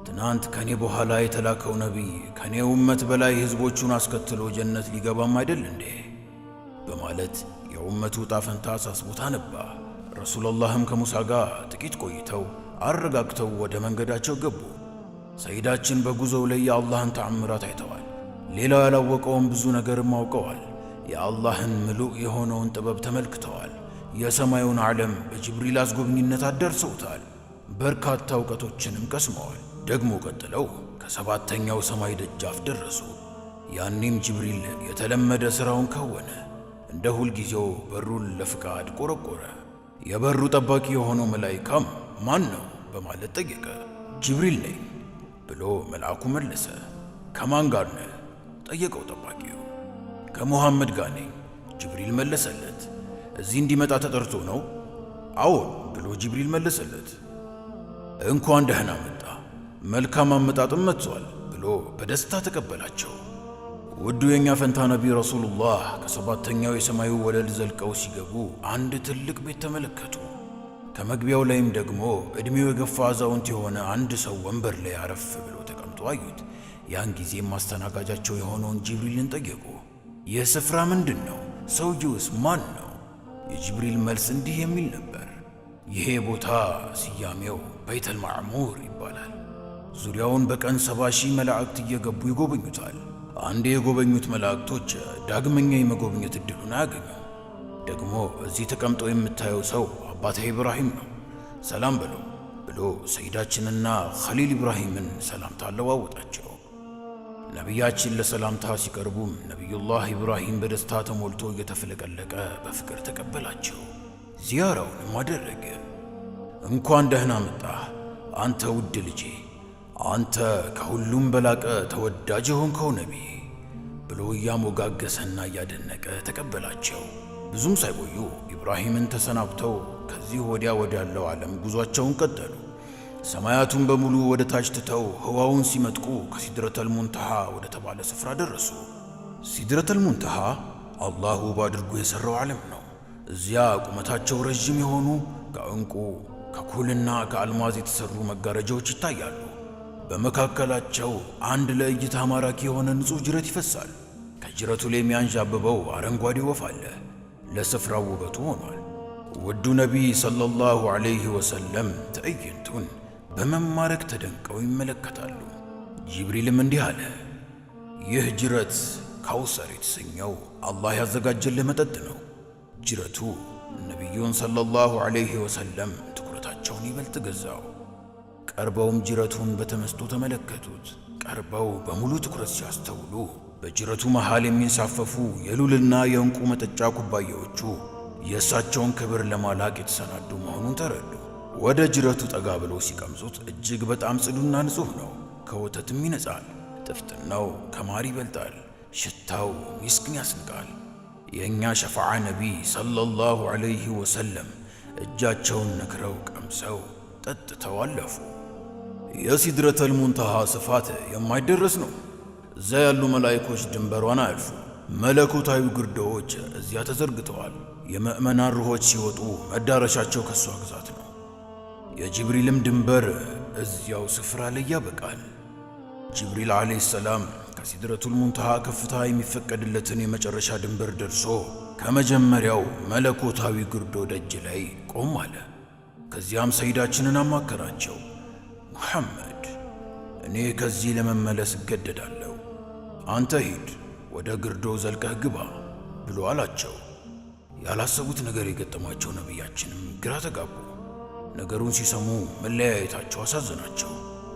ትናንት ከኔ በኋላ የተላከው ነቢይ ከኔ ኡመት በላይ ሕዝቦቹን አስከትሎ ጀነት ሊገባም አይደል እንዴ? በማለት የኡመቱ ዕጣ ፈንታ አሳስቦት አነባ። ረሱሉላህም ከሙሳ ጋር ጥቂት ቆይተው አረጋግተው ወደ መንገዳቸው ገቡ። ሰይዳችን በጉዞው ላይ የአላህን ተአምራት አይተዋል። ሌላው ያላወቀውን ብዙ ነገርም አውቀዋል። የአላህን ምሉእ የሆነውን ጥበብ ተመልክተዋል። የሰማዩን ዓለም በጅብሪል አስጎብኝነት አዳርሰውታል። በርካታ እውቀቶችንም ቀስመዋል። ደግሞ ቀጥለው ከሰባተኛው ሰማይ ደጃፍ ደረሱ። ያኔም ጅብሪል የተለመደ ሥራውን ከወነ። እንደ ሁልጊዜው በሩን ለፍቃድ ቆረቆረ። የበሩ ጠባቂ የሆነው መላኢካም ማን ነው በማለት ጠየቀ። ጅብሪል ነኝ ብሎ መልአኩ መለሰ። ከማን ጋር ነህ ጠየቀው ጠባቂው። ከሙሐመድ ጋር ነኝ ጅብሪል መለሰለት። እዚህ እንዲመጣ ተጠርቶ ነው? አዎን ብሎ ጅብሪል መለሰለት። እንኳን ደህና መጣ፣ መልካም አመጣጥም መጥቷል ብሎ በደስታ ተቀበላቸው። ውዱ የእኛ ፈንታ ነቢ ረሱሉላህ ከሰባተኛው የሰማዩ ወለል ዘልቀው ሲገቡ አንድ ትልቅ ቤት ተመለከቱ። ከመግቢያው ላይም ደግሞ ዕድሜው የገፋ አዛውንት የሆነ አንድ ሰው ወንበር ላይ አረፍ ብሎ ተቀምጦ አዩት። ያን ጊዜም ማስተናጋጃቸው የሆነውን ጅብሪልን ጠየቁ። ይህ ስፍራ ምንድን ነው? ሰውየውስ ማን ነው? የጅብሪል መልስ እንዲህ የሚል ነበር። ይሄ ቦታ ስያሜው በይተል ማዕሙር ይባላል። ዙሪያውን በቀን 70,000 መላእክት እየገቡ ይጎበኙታል። አንዴ የጎበኙት መላእክቶች ዳግመኛ የመጎብኘት ዕድሉን አያገኙ። ደግሞ እዚህ ተቀምጦ የምታየው ሰው አባቴ ኢብራሂም ነው፣ ሰላም በለው ብሎ ሰይዳችንና ኸሊል ኢብራሂምን ሰላምታ አለዋወጣቸው። ነቢያችን ለሰላምታ ሲቀርቡም ነቢዩላህ ኢብራሂም በደስታ ተሞልቶ እየተፍለቀለቀ በፍቅር ተቀበላቸው። ዚያራውንም አደረገ። እንኳን ደህና መጣህ አንተ ውድ ልጄ፣ አንተ ከሁሉም በላቀ ተወዳጅ የሆንከው ነቢይ ብሎ እያሞጋገሰና እያደነቀ ተቀበላቸው። ብዙም ሳይቆዩ ኢብራሂምን ተሰናብተው ከዚህ ወዲያ ወዳለው ዓለም ጉዟቸውን ቀጠሉ። ሰማያቱን በሙሉ ወደ ታች ትተው ህዋውን ሲመጥቁ ከሲድረተል ሙንተሃ ወደ ተባለ ስፍራ ደረሱ። ሲድረተል ሙንተሃ አላህ ውብ አድርጎ የሠራው ዓለም ነው። እዚያ ቁመታቸው ረዥም የሆኑ ከዕንቁ ከኩልና ከአልማዝ የተሠሩ መጋረጃዎች ይታያሉ። በመካከላቸው አንድ ለእይታ ማራኪ የሆነ ንጹሕ ጅረት ይፈሳል። ከጅረቱ ላይ የሚያንዣብበው አረንጓዴ ወፍ አለ። ለስፍራው ውበቱ ሆኗል። ውዱ ነቢይ ሰለላሁ ዐለይሂ ወሰለም ትዕይንቱን በመማረክ ተደንቀው ይመለከታሉ። ጅብሪልም እንዲህ አለ፣ ይህ ጅረት ካውሰር የተሰኘው አላህ ያዘጋጀልህ መጠጥ ነው። ጅረቱ ነቢዩን ሰለላሁ ዐለይሂ ወሰለም ትኩረታቸውን ይበልጥ ገዛው። ቀርበውም ጅረቱን በተመስጦ ተመለከቱት። ቀርበው በሙሉ ትኩረት ሲያስተውሉ በጅረቱ መሃል የሚንሳፈፉ የሉልና የዕንቁ መጠጫ ኩባያዎቹ የእሳቸውን ክብር ለማላቅ የተሰናዱ መሆኑን ተረዱ። ወደ ጅረቱ ጠጋ ብለው ሲቀምሱት እጅግ በጣም ጽዱና ንጹሕ ነው። ከወተትም ይነጻል። ጥፍጥናው ከማር ይበልጣል። ሽታው ሚስክን ያስንቃል። የእኛ ሸፋዓ ነቢይ ሰለላሁ ዐለይሂ ወሰለም እጃቸውን ነክረው ቀምሰው ጠጥተው አለፉ። የሲድረተል ሙንተሃ ስፋት የማይደረስ ነው። እዚያ ያሉ መላይኮች ድንበሯን አያልፉ። መለኮታዊ ግርዶዎች እዚያ ተዘርግተዋል። የምእመናን ሩሆች ሲወጡ መዳረሻቸው ከእሷ ግዛት ነው። የጅብሪልም ድንበር እዚያው ስፍራ ላይ ያበቃል። ጅብሪል ዓለይሂ ሰላም ከሲድረቱል ሙንተሃ ከፍታ የሚፈቀድለትን የመጨረሻ ድንበር ደርሶ ከመጀመሪያው መለኮታዊ ግርዶ ደጅ ላይ ቆም አለ። ከዚያም ሰይዳችንን አማከራቸው። ሙሐመድ፣ እኔ ከዚህ ለመመለስ እገደዳለሁ፣ አንተ ሂድ፣ ወደ ግርዶ ዘልቀህ ግባ ብሎ አላቸው። ያላሰቡት ነገር የገጠማቸው ነቢያችንም ግራ ተጋቡ። ነገሩን ሲሰሙ መለያየታቸው አሳዘናቸው።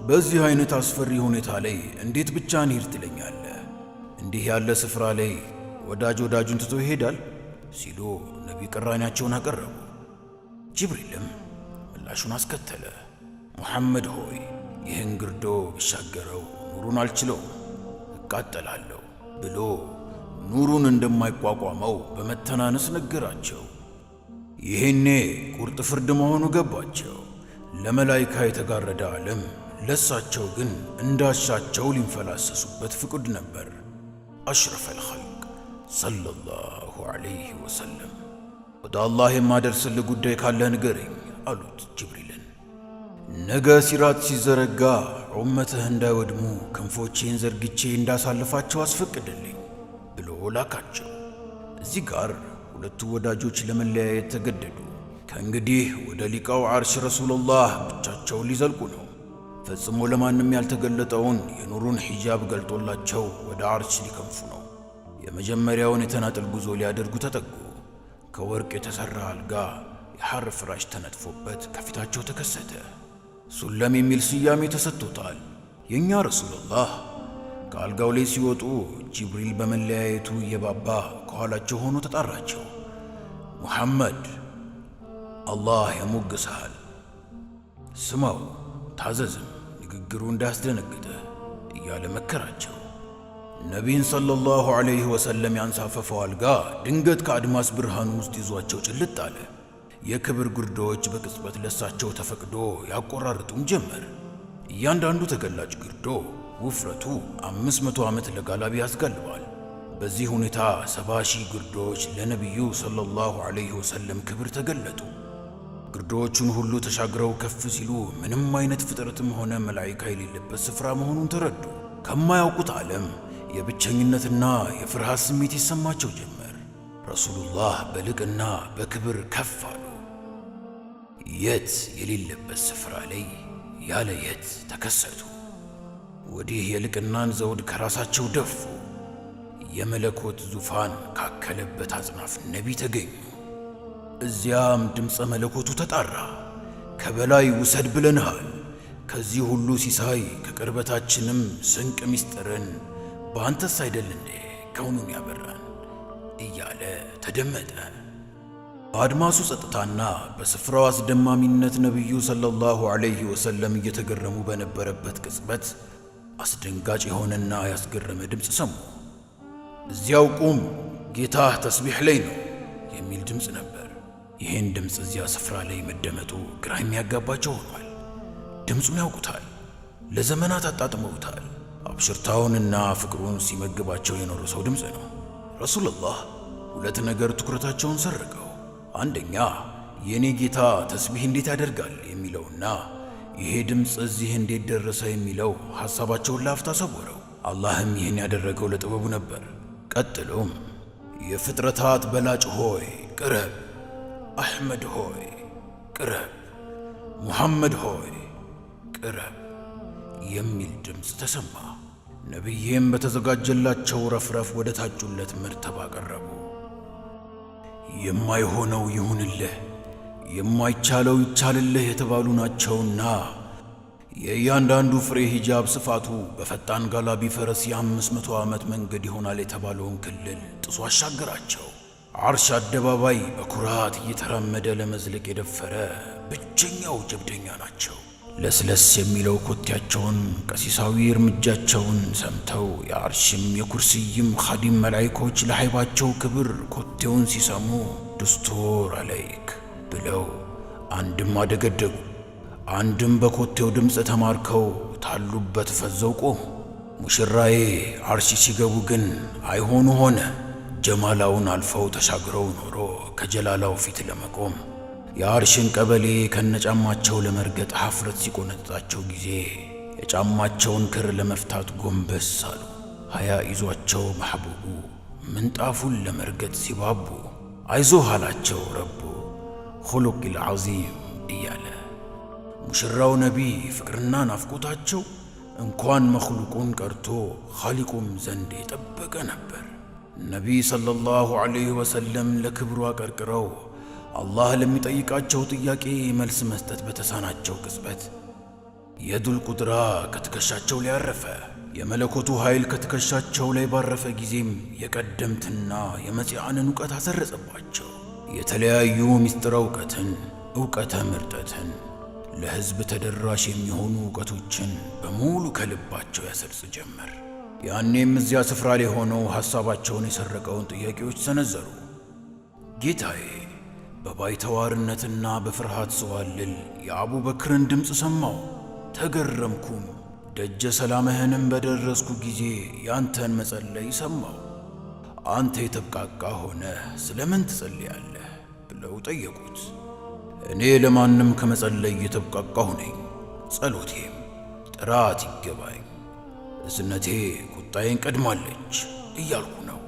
በዚህ አይነት አስፈሪ ሁኔታ ላይ እንዴት ብቻህን ሂድ ትለኛለህ? እንዲህ ያለ ስፍራ ላይ ወዳጅ ወዳጁን ትቶ ይሄዳል? ሲሉ ነቢ ቅራኔያቸውን አቀረቡ። ጅብሪልም ምላሹን አስከተለ። ሙሐመድ ሆይ፣ ይህን ግርዶ ብሻገረው ኑሩን አልችለውም፣ እቃጠላለሁ ብሎ ኑሩን እንደማይቋቋመው በመተናነስ ነገራቸው። ይሄኔ ቁርጥ ፍርድ መሆኑ ገባቸው። ለመላይካ የተጋረደ ዓለም ለሳቸው ግን እንዳሻቸው ሊንፈላሰሱበት ፍቁድ ነበር። አሽረፈል ኸልቅ ሰለላሁ ዐለይሂ ወሰለም ወደ አላህ የማደርስልህ ጉዳይ ካለ ንገረኝ አሉት ጅብሪልን። ነገ ሲራጥ ሲዘረጋ ኡመትህ እንዳይወድሙ ክንፎቼን ዘርግቼ እንዳሳልፋቸው አስፈቅድልኝ ብሎ ላካቸው። እዚህ ጋር ሁለቱ ወዳጆች ለመለያየት ተገደዱ። ከእንግዲህ ወደ ሊቃው ዓርሽ ረሱሉላህ ብቻቸውን ሊዘልቁ ነው። ፈጽሞ ለማንም ያልተገለጠውን የኑሩን ሒጃብ ገልጦላቸው ወደ ዓርሽ ሊከንፉ ነው። የመጀመሪያውን የተናጠል ጉዞ ሊያደርጉ ተጠጉ። ከወርቅ የተሠራ አልጋ የሐር ፍራሽ ተነጥፎበት ከፊታቸው ተከሰተ። ሱለም የሚል ስያሜ ተሰጥቶታል። የእኛ ረሱሉላህ ከአልጋው ላይ ሲወጡ ጅብሪል በመለያየቱ እየባባ ከኋላቸው ሆኖ ተጣራቸው። ሙሐመድ፣ አላህ ያሞግስሃል፣ ስማው፣ ታዘዝም፣ ንግግሩ እንዳያስደነግጥህ እያለ መከራቸው። ነቢይን صلى الله عليه وسلم ያንሳፈፈው አልጋ ድንገት ከአድማስ ብርሃኑ ውስጥ ይዟቸው ጭልጥ አለ። የክብር ግርዶዎች በቅጽበት ለሳቸው ተፈቅዶ ያቆራርጡም ጀመር። እያንዳንዱ ተገላጭ ግርዶ ውፍረቱ 500 ዓመት ለጋላቢ ያስጋልባል። በዚህ ሁኔታ 70,000 ግርዶዎች ለነቢዩ صلى الله عليه وسلم ክብር ተገለጡ። ግርዶዎቹን ሁሉ ተሻግረው ከፍ ሲሉ ምንም አይነት ፍጥረትም ሆነ መላኢካ የሌለበት ስፍራ መሆኑን ተረዱ። ከማያውቁት ዓለም የብቸኝነትና የፍርሃት ስሜት ይሰማቸው ጀመር። ረሱሉላህ በልቅና በክብር ከፍ አሉ። የት የሌለበት ስፍራ ላይ ያለ የት ተከሰቱ። ወዲህ የልቅናን ዘውድ ከራሳቸው ደፉ። የመለኮት ዙፋን ካከለበት አጽናፍ ነቢ ተገኙ። እዚያም ድምፀ መለኮቱ ተጣራ። ከበላይ ውሰድ ብለንሃል፣ ከዚህ ሁሉ ሲሳይ ከቅርበታችንም ስንቅ ሚስጥርን በአንተስ አይደል እንዴ ከውኑን ያበራን እያለ ተደመጠ። በአድማሱ ጸጥታና በስፍራው አስደማሚነት ነቢዩ صلى الله عليه وسلم እየተገረሙ በነበረበት ቅጽበት አስደንጋጭ የሆነና ያስገረመ ድምፅ ሰሙ። እዚያው ቁም፣ ጌታህ ተስቢሕ ላይ ነው የሚል ድምፅ ነበር። ይህን ድምፅ እዚያ ስፍራ ላይ መደመጡ ግራ የሚያጋባቸው ሆኗል። ድምፁን ያውቁታል፣ ለዘመናት አጣጥመውታል። አብሽርታውንና ፍቅሩን ሲመግባቸው የኖረ ሰው ድምፅ ነው። ረሱሉላህ ሁለት ነገር ትኩረታቸውን ሰረቀው። አንደኛ የእኔ ጌታ ተስቢህ እንዴት ያደርጋል የሚለውና ይሄ ድምፅ እዚህ እንዴት ደረሰ የሚለው ሐሳባቸውን ለአፍታ ሰወረው። አላህም ይህን ያደረገው ለጥበቡ ነበር። ቀጥሎም የፍጥረታት በላጭ ሆይ ቅረብ፣ አሕመድ ሆይ ቅረብ፣ ሙሐመድ ሆይ ቅረብ የሚል ድምፅ ተሰማ። ነቢይም በተዘጋጀላቸው ረፍረፍ ወደ ታጩለት መርተባ ቀረቡ። የማይሆነው ይሁንልህ፣ የማይቻለው ይቻልልህ የተባሉ ናቸውና የእያንዳንዱ ፍሬ ሂጃብ ስፋቱ በፈጣን ጋላቢ ፈረስ የ500 ዓመት መንገድ ይሆናል የተባለውን ክልል ጥሶ አሻገራቸው። አርሽ አደባባይ በኩራት እየተራመደ ለመዝለቅ የደፈረ ብቸኛው ጀብደኛ ናቸው። ለስለስ የሚለው ኮቴያቸውን ቀሲሳዊ እርምጃቸውን ሰምተው የአርሽም የኩርስይም ኻዲም መላይኮች ለሃይባቸው ክብር ኮቴውን ሲሰሙ دستور عليك ብለው አንድም አደገደጉ፣ አንድም በኮቴው ድምፅ ተማርከው ታሉበት ፈዘው ቆሙ። ሙሽራዬ አርሺ ሲገቡ ግን አይሆኑ ሆነ። ጀማላውን አልፈው ተሻግረው ኖሮ ከጀላላው ፊት ለመቆም የአርሽን ቀበሌ ከነጫማቸው ለመርገጥ ሐፍረት ሲቆነጥጣቸው ጊዜ የጫማቸውን ክር ለመፍታት ጎንበስ አሉ። ሀያ ይዟቸው ማሕቡቡ ምንጣፉን ለመርገጥ ሲባቡ አይዞህ አላቸው ረቡ خلق العظيم እያለ። ሙሽራው ነቢይ ፍቅርና ናፍቆታቸው እንኳን መኽሉቁን ቀርቶ ኻሊቁም ዘንድ የጠበቀ ነበር። ነቢይ صلى الله عليه وسلم ለክብሩ አቀርቅረው አላህ ለሚጠይቃቸው ጥያቄ መልስ መስጠት በተሳናቸው ቅጽበት የዱል ቁድራ ከትከሻቸው ላይ አረፈ። የመለኮቱ ኃይል ከትከሻቸው ላይ ባረፈ ጊዜም የቀደምትና የመጽአንን እውቀት አሰረጸባቸው። የተለያዩ ምስጢረ እውቀትን፣ እውቀተ ምርጠትን፣ ለሕዝብ ተደራሽ የሚሆኑ እውቀቶችን በሙሉ ከልባቸው ያሰርጽ ጀመር። ያኔም እዚያ ስፍራ ላይ ሆነው ሐሳባቸውን የሰረቀውን ጥያቄዎች ሰነዘሩ። ጌታዬ፣ በባይተዋርነትና በፍርሃት ስዋልል የአቡበክርን ድምፅ ሰማሁ፣ ተገረምኩም። ደጀ ሰላምህንም በደረስኩ ጊዜ ያንተን መጸለይ ሰማሁ። አንተ የተብቃቃ ሆነ ስለምን ትጸልያለህ? ብለው ጠየቁት። እኔ ለማንም ከመጸለይ የተብቃቃሁ ነኝ፣ ጸሎቴም ጥራት ይገባኝ፣ እዝነቴ ቁጣዬን ቀድማለች እያልኩ ነው።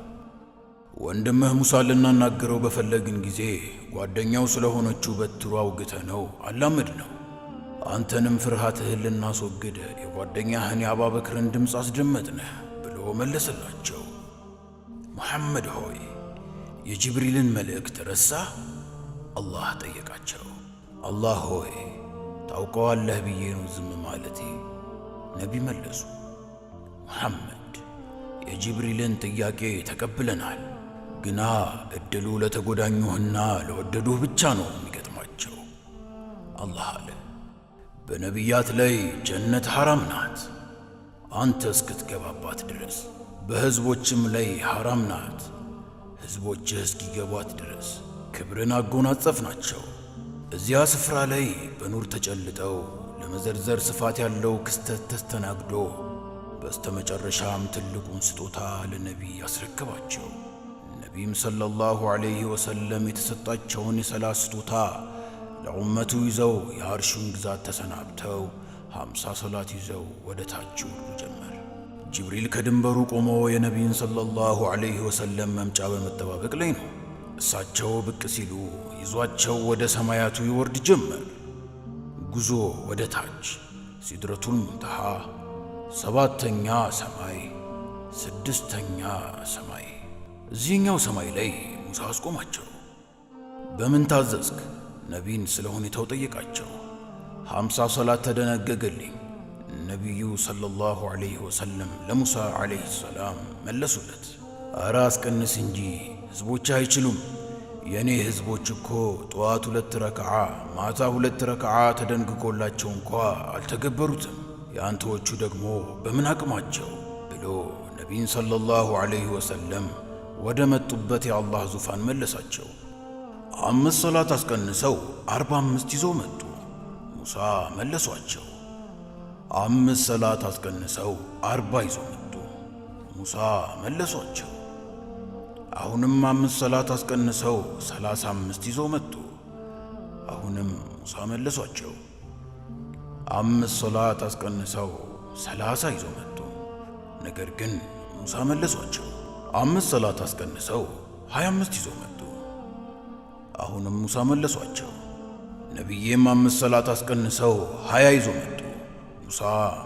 ወንድምህ ሙሳ ልናናግረው በፈለግን ጊዜ ጓደኛው ስለሆነችው በትሩ አውግተ ነው አላምድ ነው። አንተንም ፍርሃትህን ልናስወግድ የጓደኛህን የአባበክርን ድምፅ አስደመጥንህ ብሎ መለሰላቸው። ሙሐመድ ሆይ የጅብሪልን መልእክት ረሳህ? አላህ ጠየቃቸው። አላህ ሆይ ታውቀዋለህ ብዬ ነው ዝም ማለቴ። ነቢ መለሱ፣ ሙሐመድ የጅብሪልን ጥያቄ ተቀብለናል፣ ግና እድሉ ለተጎዳኙህና ለወደዱህ ብቻ ነው የሚገጥማቸው። አላህ አለ፣ በነቢያት ላይ ጀነት ሐራም ናት አንተ እስክትገባባት ድረስ፣ በሕዝቦችም ላይ ሐራም ናት ሕዝቦችህ እስኪገቧት ድረስ። ክብርን አጎናጸፍናቸው። እዚያ ስፍራ ላይ በኑር ተጨልጠው ለመዘርዘር ስፋት ያለው ክስተት ተስተናግዶ በስተመጨረሻም ትልቁን ስጦታ ለነቢይ አስረከባቸው። ነቢይም ሰለላሁ ዐለይሂ ወሰለም የተሰጣቸውን የሰላት ስጦታ ለኡመቱ ይዘው የአርሹን ግዛት ተሰናብተው 50 ሰላት ይዘው ወደ ታች ይወርዱ ጀመር። ጅብሪል ከድንበሩ ቆሞ የነቢይን ሰለላሁ ዐለይሂ ወሰለም መምጫ በመጠባበቅ ላይ ነው። እሳቸው ብቅ ሲሉ ይዟቸው ወደ ሰማያቱ ይወርድ ጀመር። ጉዞ ወደ ታች ሲድረቱል ሙንተሃ፣ ሰባተኛ ሰማይ፣ ስድስተኛ ሰማይ። እዚህኛው ሰማይ ላይ ሙሳ አስቆማቸው። በምን ታዘዝክ? ነቢን ስለ ሁኔታው ጠየቃቸው። 50 ሰላት ተደነገገልኝ። ነቢዩ ሰለላሁ ዐለይሂ ወሰለም ለሙሳ ዐለይሂ ሰላም መለሱለት። ኧረ አስቀንስ እንጂ ሕዝቦች አይችሉም። የእኔ ሕዝቦች እኮ ጠዋት 2 ረክዓ ማታ 2 ረክዓ ተደንግጎላቸው እንኳ አልተገበሩትም። የአንተዎቹ ደግሞ በምን አቅማቸው ብሎ ነቢይን ሰለላሁ ዐለይሂ ወሰለም ወደ መጡበት የአላህ ዙፋን መለሳቸው። 5 ሰላት አስቀንሰው 45 ይዘው መጡ። ሙሳ መለሷቸው። 5 ሰላት አስቀንሰው 40 ይዘው መጡ። ሙሳ መለሷቸው። አሁንም 5 ሰላት አስቀንሰው 35 ይዘው መጡ። አሁንም ሙሳ መለሷቸው። 5 ሰላት አስቀንሰው 30 ይዘው መጡ። ነገር ግን ሙሳ መለሷቸው። 5 ሰላት አስቀንሰው 25 ይዘው መጡ። አሁንም ሙሳ መለሷቸው። ነቢዬም 5 ሰላት አስቀንሰው 20 ይዘው መጡ። ሙሳ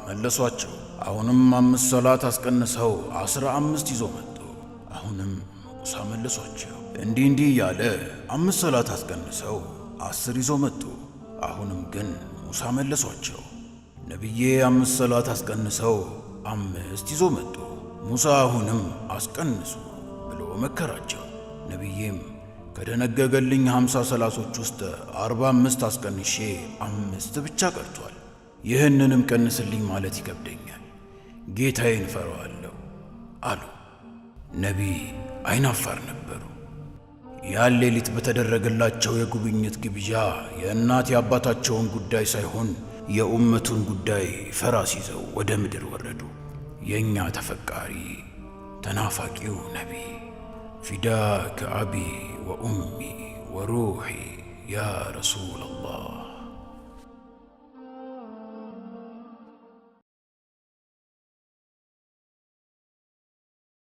መለሷቸው። አሁንም 5 ሰላት አስቀንሰው 15 ይዘው መጡ። አሁንም ሙሳ መለሷቸው። እንዲህ እንዲህ እያለ 5 ሰላት አስቀንሰው 10 ይዘው መጡ። አሁንም ግን ሙሳ መለሷቸው። ነቢዬ 5 ሰላት አስቀንሰው 5 ይዘው መጡ። ሙሳ አሁንም አስቀንሱ ብሎ መከራቸው። ነቢዬም ከደነገገልኝ 50 ሰላቶች ውስጥ 45 አስቀንሼ 5 ብቻ ቀርቷል። ይህንንም ቀንስልኝ ማለት ይከብደኛል፣ ጌታዬን እፈራዋለሁ አሉ። ነቢይ አይናፋር ነበሩ። ያን ሌሊት በተደረገላቸው የጉብኝት ግብዣ የእናት የአባታቸውን ጉዳይ ሳይሆን የኡመቱን ጉዳይ ፈራስ ይዘው ወደ ምድር ወረዱ። የኛ ተፈቃሪ ተናፋቂው ነቢይ ፊዳከ አቢ ወኡሚ ወሩሒ ያ ረሱለላህ።